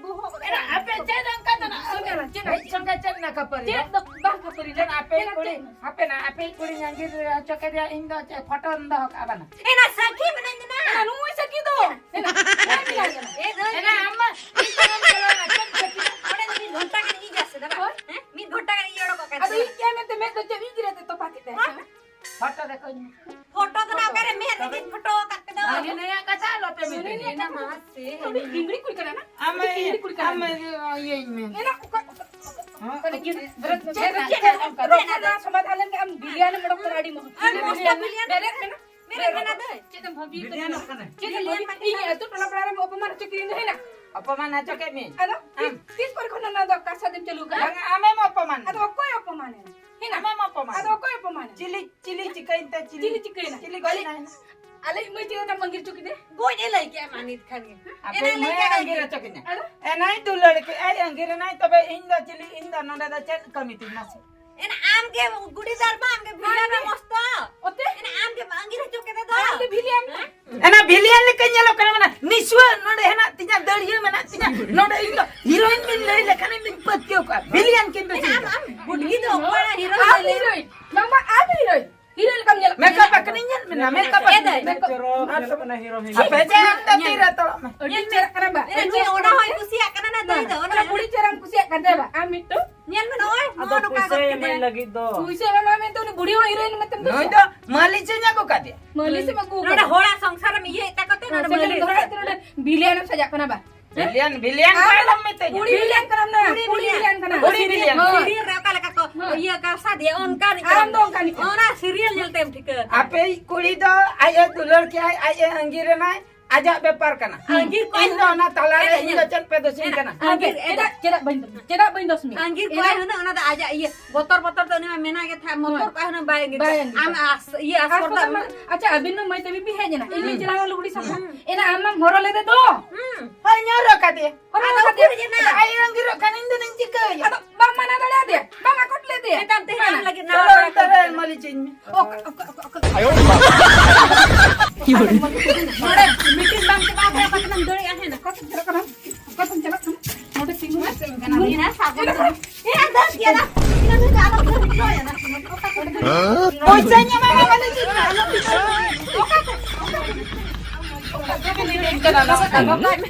ᱮᱨᱟ, ᱟᱯᱮ ᱪᱮᱫ ᱚᱱᱠᱟ ᱫᱚ ᱱᱟ? ᱥᱚᱸᱜᱮ ᱞᱟᱝ ᱪᱮᱫ? ᱦᱮᱡ ᱥᱚᱸᱜᱮ ᱪᱮᱫ ᱱᱟ ᱠᱷᱟᱹᱯᱟᱹᱨᱤ ᱪᱮᱫ ᱫᱚ? ᱫᱚ ᱵᱟᱝ ᱠᱷᱟᱹᱯᱟᱹᱨᱤ ᱪᱮᱫ ᱞᱮᱱᱟ? ᱟᱯᱮ ᱪᱮᱫ ᱠᱩᱲᱤ, ᱪᱮᱫ? ᱟᱯᱮ ᱱᱟ, ᱟᱯᱮ ᱠᱩᱲᱤ ᱟᱸᱜᱤᱨ ᱦᱚᱪᱚ ᱠᱮᱫᱮᱭᱟ, ᱤᱧ ᱫᱚ ᱪᱮᱫ ᱯᱷᱳᱴᱳᱢ ᱫᱚᱦᱚ ᱠᱟᱜᱼᱟ ᱵᱟᱝ? ᱮᱱᱟ ᱥᱟᱹᱠᱷᱤ ᱢᱮᱱᱟᱧ ᱠᱟᱱᱟ᱾ ᱮᱱᱟ ᱱᱩᱭ ᱥᱟᱹᱠᱷᱤ ᱫᱚ᱾ ᱮᱱᱟ, ᱵᱟᱝ ᱢᱮᱱᱟᱧ ᱠᱟᱱᱟ᱾ ᱮ ᱫᱟᱹᱭ᱾ ᱮᱱᱟ ᱟᱢ ᱢᱟ ᱤᱧ ᱥᱟᱞᱟᱜ ᱮᱢ ᱪᱟᱞᱟᱣ ᱮᱱᱟ, ᱪᱮᱫ ᱥᱟᱹᱠᱷᱤ? ᱚᱸᱰᱮ ᱫᱚ ᱢᱤᱫ ᱜᱷᱚᱱᱴᱟ ᱜᱟᱱ ᱤᱧ ᱡᱟᱥᱮᱫᱟ ᱵᱟᱝ? ᱦᱳᱭ᱾ ᱦᱮᱸ? ᱢᱤᱫ ᱜᱷᱚᱱᱴᱟ ᱜᱟᱱ ᱤᱧ ᱚᱰᱚᱠᱚᱜ ᱠᱟᱱ ᱟᱫᱚ ᱛᱟᱦᱮᱸᱱᱟ᱾ ᱤᱧ ᱪᱮᱫ ᱢᱮᱱᱛᱮ ᱢᱮᱫ ᱫᱚ ᱪᱮᱫ ᱤᱧ ᱨᱮ ᱛᱚᱯᱟ ᱠᱮᱫ ᱛᱟᱭᱟ? ᱦᱮᱸ? ᱯᱷᱳᱴᱳ ᱫᱮᱠᱷᱚ ᱤᱧ᱾ ᱯᱷᱳᱴᱳ ᱫᱚ ᱚᱠᱟᱨᱮ ᱢᱮᱫ ᱨᱮᱜᱮᱧ ᱯᱷᱳᱴᱳ ᱟᱠᱟᱫ ᱠᱮᱫᱟ᱾ ᱟᱨ ᱱᱤᱭᱟᱹ ᱠᱟᱛᱷᱟ ᱟᱞᱚᱯᱮ ᱢᱮᱛᱟᱹᱧᱟ᱾ ᱮᱱᱟ ᱢᱟᱥᱮ᱾ ᱩᱱᱤ ᱰᱤᱝᱜᱽᱨᱤ ᱠᱩᱲᱤ ᱠᱟᱱᱟ ᱱᱟ᱾ ᱟᱢ ᱩᱱᱤ ᱰᱤᱝᱜᱽᱨᱤ ᱠᱩᱲᱤ ᱠᱟᱱᱟ ᱟᱢ ᱱᱟ᱾ ᱤᱭᱟᱹᱧ ᱢᱮ᱾ ᱮᱱᱟ ᱚᱠᱟ, ᱦᱮᱸ? ᱚᱠᱟ ᱞᱟᱹᱜᱤᱫ? ᱵᱮᱨᱮᱫ, ᱪᱮᱫ, ᱵᱮᱨᱮᱫ, ᱪᱮᱫ, ᱵᱮᱨᱮᱫ, ᱪᱮᱫ, ᱵᱮᱨᱮᱫ, ᱪᱮᱫ, ᱵᱮᱨᱮᱫ, ᱪᱮᱫ, ᱪᱮᱫ, ᱪᱮᱫ, ᱪᱮᱫ, ᱪᱮᱫ, ᱵᱮᱨᱮᱫ ᱢᱮ ᱱᱟ᱾ ᱵᱮᱨᱮᱫ ᱢᱮ ᱱᱟ᱾ ᱵᱤᱞᱤᱭᱟᱱᱚᱜ ᱠᱟᱱᱟᱭ᱾ ᱪᱮᱫ ᱮᱢ ᱵᱷᱟᱹᱵᱤ ᱠᱟᱱᱟ? ᱵᱤᱞᱤᱭᱟᱱ ᱢᱟᱱᱮ? ᱤᱧ ᱟᱹᱛᱩ ᱴᱚᱞᱟ ᱯᱟᱲᱟ ᱨᱮᱢ ᱚᱯᱚᱢᱟᱱ ᱦᱚᱪᱚ ᱠᱤᱫᱤᱧ ᱫᱚ ᱦᱮᱱᱟ᱾ ᱚᱯᱚᱢᱟᱱ ᱦᱚᱪᱚ ᱠᱮᱫ ᱢᱤᱭᱟᱹᱧ᱾ ᱟᱫᱚ ᱛᱤᱥ, ᱟᱢ᱾ ᱛᱤᱥ ᱠᱚᱨᱮ ᱠᱷᱚᱱ ᱱᱚᱣᱟ ᱫᱚ ᱠᱟᱨᱥᱟ ᱫᱚᱢ ᱪᱟᱹᱞᱩ ᱠᱟᱜᱼᱟ? ᱵᱟᱝ, ᱟᱢᱮᱢ ᱚᱯᱚᱢᱟᱱ᱾ ᱟᱫᱚ ᱚᱠᱚᱭ ᱚᱯᱚᱢᱟᱱ? ᱟᱢᱮᱢ ᱚᱯᱚᱢᱟᱱ᱾ ᱟᱫᱚ ᱚᱠᱚᱭ ᱚᱯᱚᱢᱟᱱ? ᱪᱤᱞᱤ, ᱪᱤᱞᱤ ᱪᱤᱠᱟᱹᱭᱮᱱ ᱛᱮ, ᱪᱤᱞᱤ? ᱪᱤᱞᱤ ᱪᱤᱠᱟᱹᱭᱮᱱᱟ? ᱪᱤᱞᱤ ᱜᱚᱡ ᱮᱱᱟᱭ? ᱟᱞᱮ ᱢᱟᱹᱭ ᱪᱮᱫ ᱞᱮᱠᱟᱢ ᱟᱸᱜᱤᱨ ᱦᱚᱪᱚ ᱠᱮᱫᱮ? ᱜᱚᱡ ᱮ ᱞᱟᱹᱭ ᱠᱮᱜᱼᱟ ᱢᱟ ᱱᱤᱛ ᱠᱷᱟᱱ ᱜᱮ᱾ ᱟᱯᱮ ᱮᱱᱟ ᱢᱟᱹᱭ ᱞᱟᱹᱭ ᱠᱮᱜᱼᱟ ᱟᱸᱜᱤᱨ ᱟᱸᱜᱤᱨ᱾ ᱦᱚᱪᱚ ᱠᱤᱧᱟ᱾ ᱟᱫᱚ? ᱮᱱᱟᱭ ᱫᱩᱞᱟᱹᱲ ᱠᱮᱜᱼᱟᱭ, ᱟᱸᱜᱤᱨ ᱮᱱᱟᱭ, ᱛᱚᱵᱮ ᱤᱧ ᱫᱚ ᱪᱤᱞᱤ, ᱤᱧ ᱫᱚ ᱱᱚᱰᱮ ᱫᱚ ᱪᱮᱫ ᱠᱟᱹᱢᱤ ᱛᱤᱧ ᱢᱟᱥᱮ? ᱮᱱᱟ ᱟᱢ ᱜᱮ ᱜᱩᱰᱤ ᱫᱟᱨ ᱢᱟ, ᱟᱢ ᱜᱮ ᱵᱷᱤᱲᱟ ᱨᱮ ᱢᱚᱥᱛᱚ᱾ ᱚᱛᱮ? ᱮᱱᱟ ᱟᱢ ᱜᱮ ᱟᱸᱜᱤᱨ ᱦᱚᱪᱚ ᱠᱮᱫᱮ ᱫᱚ᱾ ᱟᱢ ᱜᱮ ᱵᱷᱤᱞᱤᱭᱟᱱ᱾ ᱦᱮᱸ? ᱮᱱᱟ ᱵᱷᱤᱞᱤᱭᱟᱱ ᱞᱮᱠᱟ ᱧᱮᱞᱚᱜ ᱠᱟᱱᱟ, ᱢᱟᱱᱮ ᱱᱤᱥᱩᱣᱟᱹ ᱱᱚᱰᱮ ᱦᱮᱱᱟᱜ ᱛᱤᱧᱟ, ᱫᱟᱹᱲᱤᱭᱟᱹ ᱢᱮᱱᱟᱜ ᱛᱤᱧᱟ, ᱱᱚᱰᱮ ᱤᱧ ᱫᱚ ᱦᱤᱨᱳᱭᱤᱱ ᱵᱤᱱ ᱞᱟᱹᱭ ᱞᱮᱠᱷᱟᱱ ᱤᱧ ᱫᱚᱧ ᱯᱟᱹᱛᱭᱟᱹᱣ ᱠᱚᱜᱼᱟ᱾ ᱵᱷᱤᱞᱤᱭᱟᱱ ᱠᱤᱱ ᱫᱚ ᱮᱱᱟ ᱪᱮᱫ ᱟᱢ, ᱠᱟᱱᱟ? ᱟᱢ ᱜᱩᱰᱤ ᱫᱚ ᱚᱠᱚᱭ ᱦᱤᱨᱳᱭᱤᱱ ᱟᱢ ᱞᱟᱹᱭ ᱞᱮ? ᱦᱤᱨᱳᱭᱤᱱ, ᱵᱟᱝᱢᱟ ᱟᱢ ᱦᱤᱨᱳᱭᱤᱱ᱾ ᱦᱤᱨᱳ ᱞᱮᱠᱟᱢ ᱧᱮᱞᱚᱜ ᱠᱟᱱᱟ᱾ ᱢᱮᱠᱟᱯ ᱟᱠᱟᱱᱟᱹᱧ, ᱧᱮᱞ ᱢᱮ ᱱᱟ, ᱢᱮᱠᱟᱯ ᱮ ᱫᱟᱭ᱾ ᱟᱠᱟᱱᱟᱹᱧ᱾ ᱪᱚᱨᱚᱠ ᱧᱮᱞᱚᱜ ᱠᱟᱱᱟ ᱦᱤᱨᱳ ᱦᱤᱨᱳᱭᱤᱱ᱾ ᱟᱯᱮ ᱡᱮ ᱦᱟᱱᱛᱮ ᱛᱤᱨᱮ ᱛᱚᱲᱚᱜ ᱢᱮ᱾ ᱧᱮᱞ ᱢᱮ᱾ ᱪᱮᱫ ᱠᱟᱱᱟ ᱵᱟ? ᱮᱱᱟ ᱪᱮᱫ ᱚᱱᱟ ᱦᱚᱸᱭ ᱠᱩᱥᱤᱭᱟᱜ ᱠᱟᱱᱟ ᱱᱟ ᱫᱟᱹᱭ ᱫᱚ, ᱚᱱᱟ ᱚᱱᱟ ᱠᱩᱲᱤ ᱪᱮᱦᱨᱟᱢ ᱠᱩᱥᱤᱭᱟᱜ ᱠᱟᱱ ᱛᱟᱭᱟ ᱵᱟ? ᱟᱢ ᱢᱤᱫᱴᱩ? ᱧᱮᱞ ᱢᱮ ᱱᱚᱜᱼᱚᱭ, ᱟᱫᱚ ᱱᱚᱜᱼᱚ ᱱᱚᱝᱠᱟ ᱯᱩᱭᱥᱟᱹ ᱜᱚᱫ ᱮᱢᱟᱭ ᱠᱮᱫᱮᱭᱟ᱾ ᱞᱟᱹᱜᱤᱫ ᱫᱚ᱾ ᱯᱩᱭᱥᱟᱹ ᱮᱢᱟᱢᱟ ᱢᱮᱱᱛᱮ ᱩᱱᱤ ᱵᱩᱲᱦᱤ ᱦᱚᱸ ᱦᱤᱨᱳᱭᱤᱱ ᱢᱮᱛᱟᱢ ᱫᱚ ᱱᱩᱭ ᱥᱮ? ᱫᱚ ᱢᱟᱹᱞᱤ ᱪᱮᱧ ᱟᱹᱜᱩ ᱠᱟᱫᱮᱭᱟ᱾ ᱢᱟᱹᱞᱤ ᱥᱮ ᱟᱹᱜᱩ ᱱᱚᱰᱮ ᱠᱟᱫᱮᱭᱟ? ᱦᱚᱲᱟᱜ ᱥᱚᱝᱥᱟᱨᱮᱢ ᱤᱭᱟᱹᱭᱮᱫ ᱛᱟᱠᱚ ᱛᱮ ᱱᱚᱰᱮ ᱦᱮᱸ, ᱢᱟᱹᱞᱤ ᱥᱮ ᱟᱹᱜᱩ ᱫᱷᱚᱨᱟᱭ ᱠᱟᱫᱮᱭᱟ᱾ ᱛᱮ ᱱᱚᱰᱮ ᱵᱷᱤᱞᱤᱭᱟᱱ ᱮᱢ ᱥᱟᱡᱟᱜ ᱠᱟᱱᱟ ᱵᱟ? ᱵᱷᱤᱞᱤᱭᱟᱱ, ᱵᱷᱤᱞᱤᱭᱟᱱ ᱠᱚ ᱟᱞᱚᱢ ᱢᱮᱛᱟᱹᱧᱟ᱾ ᱠᱩᱲᱤ ᱵᱷᱤᱞᱤᱭᱟᱱ ᱠᱟᱱᱟᱢ ᱱᱟ, ᱠᱩᱲᱤ ᱵᱷᱤᱞᱤᱭᱟᱱ ᱠᱟᱱᱟᱢ᱾ ᱠᱩᱲᱤ ᱵᱷᱤᱞᱤᱭᱟᱱ᱾ ᱦᱳᱭ᱾ ᱥᱤᱨᱤᱭᱟᱞ ᱨᱮ ᱚᱠᱟ ᱞᱮᱠᱟ ᱠᱚ ᱦᱳᱭ᱾ ᱤᱭᱟᱹ ᱠᱟᱨᱥᱟ ᱫᱮᱭᱟ, ᱚᱱᱠᱟ ᱨᱤᱧ ᱟᱢ ᱫᱚ ᱚᱱᱠᱟ ᱨᱤᱧ ᱚᱱᱟ ᱥᱤᱨᱤᱭᱟᱞ ᱧᱮᱞ ᱛᱮᱢ ᱴᱷᱤᱠᱟᱹ ᱠᱟᱜᱼᱟ᱾ ᱟᱯᱮᱭᱤᱡ ᱠᱩᱲᱤ ᱫᱚ ᱟᱡ ᱮ ᱫᱩᱞᱟᱹᱲ ᱠᱮᱜᱼᱟᱭ, ᱟᱡ ᱮ ᱟᱸᱜᱤᱨ ᱮᱱᱟᱭ, ᱟᱡᱟᱜ ᱵᱮᱯᱟᱨ ᱠᱟᱱᱟ᱾ ᱟᱸᱜᱤᱨ ᱠᱚ ᱤᱧ ᱫᱚ ᱚᱱᱟ ᱛᱟᱞᱟ ᱨᱮ ᱮᱱᱮᱡ ᱤᱧ ᱫᱚ ᱧᱮᱞ᱾ ᱪᱮᱫ ᱯᱮ ᱫᱚᱥᱤᱧ ᱮᱱᱮᱡ, ᱠᱟᱱᱟ? ᱟᱸᱜᱤᱨ, ᱪᱮᱫᱟᱜ, ᱮᱱᱮᱡ᱾ ᱪᱮᱫᱟᱜ ᱵᱟᱹᱧ, ᱪᱮᱫᱟᱜ ᱵᱟᱹᱧ ᱫᱚᱥ ᱢᱮᱭᱟ? ᱟᱸᱜᱤᱨ ᱠᱚᱣᱟᱭ ᱮᱱᱮᱡ᱾ ᱦᱩᱱᱟᱹᱝ, ᱚᱱᱟ ᱫᱚ ᱟᱡᱟᱜ ᱤᱭᱟᱹ ᱵᱚᱛᱚᱨ, ᱵᱚᱛᱚᱨ ᱫᱚ ᱩᱱᱤ ᱢᱟ ᱢᱮᱱᱟ ᱜᱮ ᱛᱟᱦᱮᱸᱫ, ᱢᱚᱛᱚᱨ ᱦᱳᱭ᱾ ᱠᱚᱣᱟᱭ ᱦᱩᱱᱟᱹᱝ ᱵᱟᱭ ᱟᱸᱜᱤᱨ ᱵᱟᱭ ᱠᱚᱣᱟ᱾ ᱟᱸᱜᱤᱨ ᱟᱢ ᱠᱚᱣᱟ᱾ ᱟᱥ-, ᱤᱭᱟᱹ ᱟᱥ ᱟᱨ ᱠᱚᱨᱫᱟ ᱥᱚᱨᱫᱟ ᱢᱮᱱᱟᱜ᱾ ᱟᱪᱪᱷᱟ, ᱟᱹᱵᱤᱱ ᱢᱟ ᱢᱟᱹᱭ ᱛᱟᱹᱵᱤᱱ ᱵᱤᱱ ᱦᱮᱡ ᱮᱱᱟ, ᱤᱧ ᱢᱟᱹᱧ ᱦᱩᱸ᱾ ᱪᱟᱞᱟᱣ ᱞᱩᱜᱽᱲᱤ ᱥᱟᱯᱷᱟ᱾ ᱦᱩᱸ᱾ ᱮᱱᱟ ᱟᱢ ᱢᱟᱢ ᱦᱚᱨᱚᱜ ᱞᱮᱫᱮ ᱫᱚ᱾ ᱦᱩᱸ᱾ ᱦᱳᱭ, ᱤᱧ ᱦᱚᱨᱚᱜ ᱠᱟᱫᱮᱭᱟ᱾ ᱦᱚᱨᱚᱜ ᱟᱫᱚ ᱠᱟᱫᱮᱭᱟ᱾ ᱩᱠᱩᱨ ᱦᱮᱡ ᱮᱱᱟ? ᱟᱡ ᱮ ᱟᱸᱜᱤᱨᱚᱜ ᱠᱷᱟᱱ ᱤᱧ ᱫᱚ ᱱᱟᱧ ᱪᱤᱠᱟᱹᱭᱟ? ᱟᱫᱚ ᱵᱟᱢ ᱢᱟᱱᱟ ᱫᱟᱲᱮᱭᱟᱫᱮᱭᱟ, ᱵᱟᱢ ᱟᱠᱚᱴ ᱞᱮᱫᱮᱭᱟ᱾ ᱢᱮᱛᱟᱢ ᱛᱮᱦᱮᱧ ᱟᱢ ᱞᱟᱹᱜᱤᱫ ᱱᱟᱣᱟ ᱪᱚᱞᱚ ᱯᱮᱲᱟ ᱠᱚ ᱚᱱᱛᱮ ᱨᱮ ᱦᱤᱡᱩᱜ ᱠᱟᱱᱟ᱾ ᱢᱟᱹᱞᱤ ᱪᱮᱧ ᱢᱮ᱾ ᱚᱠᱟ, ᱚᱠᱟ, ᱚᱠᱟ, ᱚᱠᱟ? ᱟᱭᱳ ᱵᱟᱵᱟ᱾ ᱱᱚᱰᱮ ᱢᱤᱴᱤᱝ ᱵᱟᱝ ᱪᱟᱵᱟ ᱟᱠᱟᱱᱟ, ᱚᱠᱟ ᱛᱮᱞᱟᱝ ᱫᱟᱹᱲᱮᱜᱼᱟ? ᱦᱮᱸ, ᱚᱠᱟ ᱛᱮᱢ ᱪᱟᱞᱟᱜ ᱠᱟᱱᱟ? ᱚᱠᱟ ᱛᱮᱢ ᱪᱟᱞᱟᱜ ᱠᱟᱱᱟ? ᱱᱚᱰᱮ ᱛᱤᱸᱜᱩ ᱢᱮ᱾ ᱪᱮᱫ ᱮᱢ ᱢᱮᱱᱟ? ᱢᱤᱱᱟ ᱥᱟᱵᱚᱱ ᱫᱚ᱾ ᱮ, ᱫᱟᱹᱲ ᱜᱮᱭᱟ ᱱᱟ᱾ ᱤᱱᱟᱹ ᱫᱚ ᱟᱞᱚᱢ ᱫᱟᱹᱲ ᱦᱚᱪᱚᱭᱟ ᱱᱟ᱾ ᱯᱚᱭᱥᱟᱧ ᱮᱢᱟᱢᱟ, ᱢᱟᱹᱞᱤ ᱪᱮᱧ ᱢᱮ, ᱟᱞᱚᱢ ᱫᱟᱹᱲ᱾ ᱚᱠᱟ ᱛᱮ? ᱚᱠᱟ ᱛᱮ?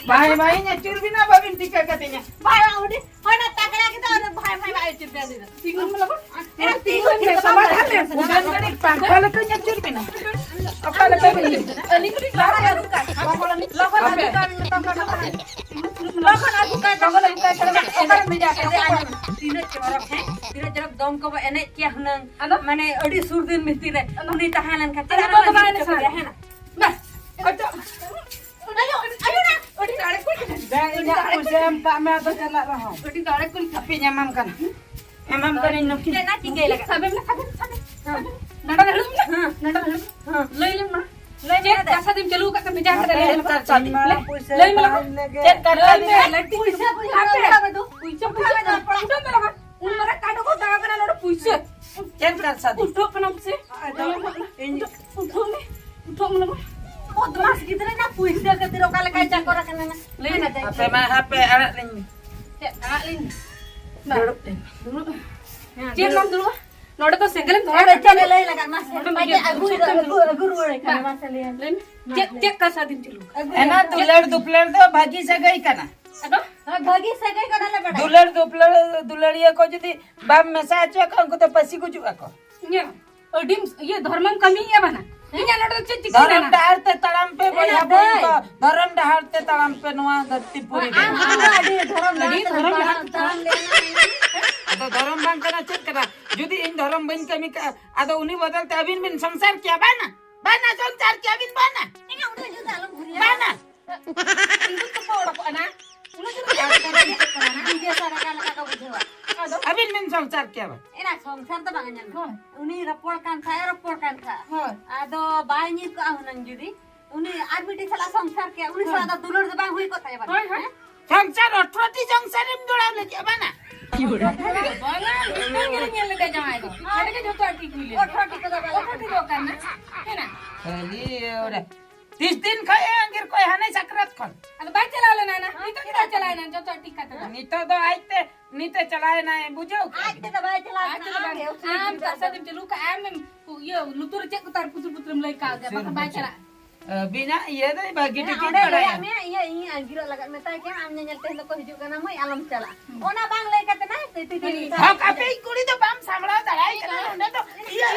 ᱵᱟᱭ, ᱵᱟᱭ, ᱤᱧ ᱟᱹᱪᱩᱨ ᱵᱤᱱᱟ, ᱵᱟᱵᱤᱱ ᱴᱷᱤᱠᱟᱹ ᱠᱟᱫᱤᱧᱟ᱾ ᱵᱟᱭ, ᱵᱟᱭ, ᱩᱱᱤ ᱦᱳᱭ ᱱᱟ ᱛᱟᱜᱲᱟ ᱜᱮ ᱫᱚ, ᱚᱱᱟ ᱵᱷᱟᱭ, ᱵᱷᱟᱭ, ᱵᱟᱭ ᱟᱹᱪᱩᱨ ᱠᱟᱫᱤᱧᱟ᱾ ᱛᱤᱸᱜᱩᱱ ᱢᱮ ᱞᱚᱜᱚᱱ᱾ ᱮ, ᱛᱤᱸᱜᱩᱱ ᱢᱮ, ᱥᱚᱢᱟᱫᱷᱟᱱ ᱢᱮ᱾ ᱩᱰᱟᱹᱱ ᱜᱟᱹᱰᱤ ᱯᱟᱝᱠᱷᱟ ᱞᱮᱠᱟᱧ ᱟᱹᱪᱩᱨ ᱵᱤᱱᱟ᱾ ᱚᱠᱟ ᱞᱮᱠᱟ ᱵᱤᱱ ᱟᱹᱞᱤᱧ ᱫᱚᱞᱤᱧ ᱞᱚᱜᱚᱱ ᱦᱤᱡᱩᱜ ᱠᱟᱱ᱾ ᱞᱚᱜᱚᱱ, ᱞᱚᱜᱚᱱ ᱦᱤᱡᱩᱜ ᱠᱟᱱ, ᱞᱚᱜᱚᱱ ᱦᱤᱡᱩᱜ ᱠᱟᱱ, ᱞᱚᱜᱚᱱ ᱦᱤᱡᱩᱜ ᱠᱟᱱ᱾ ᱚᱠᱟᱨᱮᱢ ᱵᱷᱮᱡᱟ ᱠᱮᱫᱮᱭᱟ? ᱛᱤᱱᱟᱹᱜ ᱪᱚᱨᱚᱠ, ᱦᱮᱸ? ᱛᱤᱱᱟᱹᱜ ᱪᱚᱨᱚᱠ ᱫᱚᱝ ᱠᱚᱵᱚ ᱮᱱᱮᱡ ᱠᱮᱭᱟ ᱦᱩᱱᱟᱹᱝ᱾ ᱟᱫᱚ? ᱢᱟᱱᱮ ᱟᱹᱰᱤ ᱥᱩᱨ ᱫᱤᱱ ᱵᱷᱤᱛᱤᱨ ᱨᱮ ᱟᱫᱚ? ᱩᱱᱤ ᱛᱟᱦᱮᱸ ᱞᱮᱱᱠᱷᱟᱱ ᱟᱫᱚ ᱪᱮᱫᱟᱜ ᱵᱟᱝ ᱵᱟᱝ ᱵᱟᱝ ᱮᱱᱮᱡ ᱮᱱᱮᱡ ᱥᱟᱱᱟ? ᱥᱟᱱᱟ? ᱦᱮᱸ᱾ ᱵᱟᱦ, ᱟᱫᱚ, ᱟᱹᱰᱤ, ᱟᱹᱰᱤ ᱫᱟᱲᱮ ᱠᱚ ᱫᱮ, ᱤᱧᱟᱹᱜ ᱯᱩᱭᱥᱟᱹ ᱮᱢ ᱠᱟᱜ ᱢᱮ, ᱟᱫᱚ ᱪᱟᱞᱟᱜ ᱨᱮᱦᱚᱸ᱾ ᱟᱹᱰᱤ ᱫᱟᱲᱮ ᱠᱚ ᱦᱟᱯᱮᱧ ᱮᱢᱟᱢ ᱠᱟᱱᱟ᱾ ᱮᱢᱟᱢ ᱠᱟᱹᱱᱟᱹᱧ ᱱᱩᱠᱤᱱ᱾ ᱪᱮᱫ ᱱᱟ ᱪᱤᱠᱟᱹᱭ ᱞᱟᱜᱟᱜ? ᱥᱟᱵᱮ ᱢᱮ, ᱥᱟᱵᱮ, ᱥᱟᱵᱮ᱾ ᱦᱮᱸ᱾ ᱱᱚᱰᱮ ᱫᱩᱲᱩᱵ ᱢᱮ᱾ ᱦᱮᱸ᱾ ᱱᱚᱰᱮ ᱫᱩᱲᱩᱵ ᱢᱮ᱾ ᱦᱮᱸ᱾ ᱞᱟᱹᱭ ᱞᱮᱢ ᱢᱟ᱾ ᱞᱟᱹᱭ ᱪᱮᱫ ᱢᱮ᱾ ᱠᱟᱛᱷᱟ ᱫᱤᱱ ᱪᱟᱹᱞᱩ ᱟᱠᱟᱫ ᱛᱮᱢ ᱵᱷᱮᱡᱟ ᱠᱟᱫᱟ? ᱞᱟᱹᱭ ᱞᱮᱢ᱾ ᱪᱮᱫ ᱠᱟᱛᱷᱟ ᱫᱤᱱ? ᱞᱟᱹᱭ ᱢᱮ᱾ ᱪᱮᱫ ᱠᱟᱛᱷᱟ ᱞᱟᱹᱭ ᱫᱤᱱ? ᱢᱮ᱾ ᱞᱟᱹᱴᱩ ᱯᱩᱭᱥᱟᱹ ᱠᱚ ᱦᱟᱯᱮ᱾ ᱯᱩᱭᱥᱟᱹ ᱠᱚ ᱦᱟᱯᱮ᱾ ᱩᱰᱩᱠ ᱢᱮ ᱞᱟᱜᱟ᱾ ᱩᱱ ᱢᱟᱨᱟᱝ ᱠᱟᱸᱰᱚ ᱠᱚ ᱫᱟᱬᱟ ᱠᱟᱱᱟ ᱱᱚᱰᱮ ᱯᱩᱭᱥᱟᱹ᱾ ᱪᱮᱫ ᱠᱟᱛᱷᱟ ᱫᱤᱱ? ᱩᱴᱷᱟᱹᱜ ᱠᱟᱱᱟᱢ ᱥᱮ? ᱟᱫᱚ ᱤᱧ ᱩᱴᱷᱟᱹᱜ ᱢᱮ᱾ ᱩᱴᱷᱟᱹᱜ ᱢᱮ ᱞᱟᱜᱟ᱾ ᱵᱚᱫᱢᱟᱥ ᱜᱤᱫᱽᱨᱟᱹ ᱱᱟ ᱯᱩᱭᱥᱟᱹ ᱠᱷᱟᱹᱛᱤᱨ ᱚᱠᱟ ᱞᱮᱠᱟᱭ ᱪᱟᱠᱚᱨ ᱟᱠᱟᱱᱟ ᱱᱟ᱾ ᱞᱟᱹᱭ ᱢᱮ᱾ ᱦᱟᱯᱮ ᱢᱟ, ᱦᱟᱯᱮ ᱟᱲᱟᱜ ᱞᱤᱧ ᱢᱮ᱾ ᱪᱮᱫ ᱟᱲᱟᱜ ᱞᱤᱧ ᱢᱮ? ᱫᱩᱲᱩᱵ ᱞᱤᱧ ᱢᱮ᱾ ᱫᱩᱲᱩᱵ᱾ ᱦᱮᱸ, ᱪᱮᱫ ᱫᱩᱲᱩᱵ᱾ ᱵᱟᱢ ᱫᱩᱲᱩᱵᱼᱟ? ᱱᱚᱰᱮ ᱫᱚ ᱥᱮᱸᱜᱮᱞ ᱮᱢ ᱫᱷᱚᱨᱟᱣ ᱟᱫᱚ ᱞᱮᱠᱷᱟᱱ ᱪᱮᱫ ᱮ ᱞᱟᱹᱭ ᱞᱟᱜᱟᱫ ᱢᱟ? ᱱᱚᱰᱮ ᱵᱟᱡᱮ ᱫᱚ ᱟᱹᱜᱩᱭ ᱫᱚ, ᱥᱚᱠᱛᱚᱢ ᱟᱹᱜᱩ, ᱫᱩᱲᱩᱵ᱾ ᱟᱹᱜᱩ ᱨᱩᱣᱟᱹᱲ ᱠᱟᱱᱟ, ᱢᱟ᱾ ᱢᱟᱥᱮ ᱞᱟᱹᱭ ᱢᱮ᱾ ᱞᱟᱹᱭ ᱢᱮ᱾ ᱢᱟ ᱪᱮᱫ, ᱞᱟᱹᱭ ᱪᱮᱫ ᱢᱮ᱾ ᱠᱟᱛᱷᱟ ᱫᱤᱱ ᱪᱟᱹᱞᱩ? ᱟᱹᱜᱩ ᱮᱱᱟ ᱨᱩᱣᱟᱹᱲ᱾ ᱫᱩᱞᱟᱹᱲ ᱫᱩᱯᱞᱟᱹᱲ ᱫᱚ ᱵᱷᱟᱹᱜᱤ ᱥᱟᱹᱜᱟᱹᱭ ᱠᱟᱱᱟ᱾ ᱟᱫᱚ? ᱦᱳᱭ, ᱵᱷᱟᱹᱜᱤ ᱥᱟᱹᱜᱟᱹᱭ ᱠᱟᱱᱟ ᱞᱮ ᱵᱟᱰᱟᱭ᱾ ᱫᱩᱞᱟᱹᱲ ᱫᱩᱯᱞᱟᱹᱲ ᱫᱩᱞᱟᱹᱲᱤᱭᱟᱹ ᱠᱚ ᱡᱩᱫᱤ ᱵᱟᱢ ᱢᱮᱥᱟ ᱦᱚᱪᱚ ᱟᱠᱚᱣᱟ, ᱩᱱᱠᱩ ᱫᱚ ᱯᱟᱹᱥᱤ ᱜᱩᱡᱩᱜ ᱟᱠᱚ᱾ ᱧᱮᱞ, ᱟᱹᱰᱤᱢ ᱤᱭᱟᱹ ᱫᱷᱚᱨᱢᱚᱢ ᱠᱟᱹᱢᱤᱭᱮᱫᱼᱟ ᱵᱟᱱᱟ᱾ ᱤᱧᱟᱜ ᱱᱚᱰᱮ ᱫᱚ ᱪᱮᱫ ᱪᱤᱠᱟᱹ ᱫᱷᱚᱨᱚᱢ ᱠᱟᱱᱟ? ᱰᱟᱦᱟᱨ ᱛᱮ ᱛᱟᱲᱟᱢ ᱯᱮ ᱮ ᱵᱚᱭᱦᱟ ᱫᱟᱹᱭ᱾ ᱵᱚᱱ ᱠᱚ, ᱫᱷᱚᱨᱚᱢ ᱰᱟᱦᱟᱨ ᱛᱮ ᱛᱟᱲᱟᱢ ᱯᱮ ᱱᱚᱣᱟ ᱫᱷᱟᱹᱨᱛᱤ ᱯᱩᱨᱤ ᱨᱮ᱾ ᱟᱢ ᱫᱚ ᱟᱹᱰᱤ ᱫᱷᱚᱨᱚᱢ ᱟᱹᱰᱤ ᱰᱟᱦᱟᱨ ᱛᱮ ᱫᱷᱚᱨᱚᱢ ᱛᱟᱲᱟᱢ ᱰᱟᱦᱟᱨ ᱛᱮ᱾ ᱛᱟᱲᱟᱢ ᱞᱮ᱾ ᱟᱫᱚ ᱫᱷᱚᱨᱚᱢ ᱵᱟᱝ ᱠᱟᱱᱟ ᱪᱮᱫ ᱠᱟᱱᱟ? ᱡᱩᱫᱤ ᱤᱧ ᱫᱷᱚᱨᱚᱢ ᱵᱟᱹᱧ ᱠᱟᱹᱢᱤ ᱠᱟᱜᱼᱟ, ᱟᱫᱚ ᱩᱱᱤ ᱵᱚᱫᱚᱞ ᱛᱮ ᱟᱹᱵᱤᱱ ᱵᱤᱱ ᱥᱚᱝᱥᱟᱨ ᱠᱮᱭᱟ? ᱵᱟᱝᱟ, ᱵᱟᱝᱟ, ᱥᱚᱝᱥᱟᱨ ᱠᱮᱭᱟ ᱵᱤᱱ? ᱵᱟᱝᱟ, ᱮᱱᱟ ᱩᱱᱟᱹᱜ ᱡᱩᱫᱤ ᱟᱞᱚᱢ ᱜᱷᱩᱨᱭᱟᱹᱣᱟ᱾ ᱵᱟᱝᱟ᱾ ᱤᱧ ᱫᱚ ᱛᱩᱯᱟᱹ ᱚᱰᱚᱠᱚᱜᱼᱟ ᱱᱟ᱾ ᱩᱱᱟᱹᱜ ᱡᱩᱫᱤ ᱟᱨ ᱛᱚᱵᱮ ᱪᱮᱫ ᱠᱟᱱᱟ ᱱᱟ? ᱱᱤᱡᱮ ᱥᱟᱨᱟ ᱠᱟ ᱞᱮᱠᱟ ᱠᱚ ᱵᱩᱡᱷᱟᱹᱣᱟ᱾ ᱟᱫᱚ? ᱟᱹᱵᱤᱱ ᱵᱤᱱ ᱥᱚᱝᱥᱟᱨ ᱠᱮᱭᱟ ᱵᱟᱝ? ᱮᱱᱟ ᱥᱚᱝᱥᱟᱨ ᱫᱚ ᱵᱟᱝ ᱧᱮᱞ ᱢᱮ᱾ ᱦᱳᱭ᱾ ᱩᱱᱤ ᱨᱚᱯᱚᱲ ᱠᱟᱱ ᱠᱷᱟᱡ, ᱨᱚᱯᱚᱲ ᱠᱟᱱ ᱠᱷᱟᱡ᱾ ᱦᱳᱭ᱾ ᱟᱫᱚ ᱵᱟᱭ ᱧᱤᱨ ᱠᱚᱜᱼᱟ ᱦᱩᱱᱟᱹᱝ ᱡᱩᱫᱤ᱾ ᱩᱱᱤ ᱟᱨ ᱢᱤᱫᱴᱤᱡ ᱥᱟᱞᱟᱜ ᱥᱚᱝᱥᱟᱨ ᱠᱮᱭᱟ, ᱩᱱᱤ ᱦᱳᱭ᱾ ᱥᱟᱞᱟᱜ ᱫᱚ ᱫᱩᱞᱟᱹᱲ ᱫᱚ ᱵᱟᱝ ᱦᱩᱭ ᱠᱚᱜ ᱛᱟᱭᱟ ᱵᱟᱝ? ᱦᱳᱭ, ᱦᱳᱭ᱾ ᱥᱚᱝᱥᱟᱨ ᱟᱴᱷᱨᱚ ᱴᱤ ᱥᱚᱝᱥᱟᱨᱮᱢ ᱡᱚᱲᱟᱣ ᱞᱟᱹᱜᱤᱫ ᱵᱟᱝᱟ? ᱵᱟᱝᱟ, ᱢᱤᱫᱴᱟᱝ ᱜᱮᱞᱮ ᱧᱮᱞ ᱞᱮᱫᱟ ᱡᱟᱶᱟᱭ ᱫᱚ᱾ ᱱᱚᱰᱮ ᱜᱮ ᱡᱷᱚᱛᱚ ᱴᱷᱤᱠ ᱦᱩᱭ ᱞᱮᱱᱟ᱾ ᱟᱴᱷᱨᱚ ᱴᱤ ᱠᱚᱫᱚ ᱵᱟᱝ᱾ ᱟᱴᱷᱨᱚ ᱴᱤ ᱫᱚ ᱚᱠᱟ ᱨᱮᱱᱟᱜ? ᱦᱮᱱᱟᱜ᱾ ᱠᱷᱟᱹᱞᱤ ᱚᱸᱰᱮ ᱛᱤᱥ ᱫᱤᱱ ᱠᱷᱚᱡ ᱮ ᱟᱸᱜᱤᱨ ᱠᱚᱭ ᱦᱟᱱᱮ ᱥᱟᱠᱨᱟᱛ ᱠᱷᱚᱱ᱾ ᱟᱫᱚ ᱵᱟᱭ ᱪᱟᱞᱟᱣ ᱞᱮᱱᱟ ᱱᱟ? ᱱᱤᱛᱚᱜ ᱜᱮ ᱵᱟᱭ ᱪᱟᱞᱟᱣ ᱮᱱᱟ, ᱡᱚᱛᱚ ᱴᱷᱤᱠ ᱠᱟᱛᱮ ᱫᱚ᱾ ᱱᱤᱛᱚᱜ ᱫᱚ ᱟᱡᱛᱮ ᱱᱤᱛᱮ ᱪᱟᱞᱟᱣ ᱮᱱᱟᱭ, ᱵᱩᱡᱷᱟᱹᱣ ᱠᱮᱜᱼᱟ ᱟᱡ ᱵᱤᱱ? ᱛᱮᱫᱚ ᱵᱟᱭ ᱪᱟᱞᱟᱣ ᱟᱡ ᱠᱟᱱᱟ, ᱛᱮᱫᱚ ᱟᱢ ᱵᱟᱭ᱾ ᱜᱮ ᱩᱥᱩᱞ ᱟᱢ ᱜᱤᱫᱽᱨᱟᱹ ᱠᱟᱥᱟ ᱫᱚ᱾ ᱫᱚᱢ ᱪᱟᱹᱞᱩ ᱠᱟᱜᱼᱟ, ᱟᱢᱮᱢ ᱤᱭᱟᱹ ᱞᱩᱛᱩᱨ ᱨᱮ ᱪᱮᱫ ᱠᱚ ᱛᱟᱨ ᱯᱩᱛᱩᱨ ᱯᱩᱛᱩᱨᱮᱢ ᱞᱟᱹᱭ ᱠᱟᱣ ᱫᱮᱭᱟ, ᱵᱟᱠᱷᱟᱱ ᱵᱟᱭ ᱪᱟᱞᱟᱜᱼᱟ᱾ ᱟᱹᱵᱤᱱᱟᱜ ᱤᱭᱟᱹ ᱫᱚ ᱵᱷᱟᱹᱜᱤ ᱦᱮᱸ, ᱴᱷᱤᱠ ᱚᱸᱰᱮ ᱵᱟᱲᱟᱭᱟ᱾ ᱞᱟᱹᱭᱟᱜ ᱢᱮᱭᱟ, ᱤᱭᱟᱹ, ᱤᱧ ᱟᱸᱜᱤᱨᱚᱜ ᱞᱟᱜᱟᱫ ᱢᱮᱛᱟᱭ ᱠᱟᱱᱟ, ᱟᱢ ᱧᱮᱧᱮᱞ ᱛᱮᱦᱮᱧ ᱫᱚᱠᱚ ᱦᱤᱡᱩᱜ ᱠᱟᱱᱟ, ᱢᱟᱹᱭ ᱟᱞᱚᱢ ᱪᱟᱞᱟᱜᱼᱟ᱾ ᱦᱩᱸ᱾ ᱚᱱᱟ ᱵᱟᱝ ᱞᱟᱹᱭ ᱠᱟᱛᱮ ᱱᱟ, ᱛᱤ, ᱛᱤ, ᱛᱤ, ᱦᱩᱸ᱾ ᱛᱤ, ᱦᱚᱠ ᱟᱯᱮᱭᱤᱡ ᱠᱩᱲᱤ ᱫᱚ ᱵᱟᱢ ᱥᱟᱢᱵᱲᱟᱣ ᱫᱟᱲᱮᱭᱟᱭ ᱠᱟᱱᱟ, ᱱᱚᱰᱮ ᱫᱚ ᱤᱭᱟᱹ᱾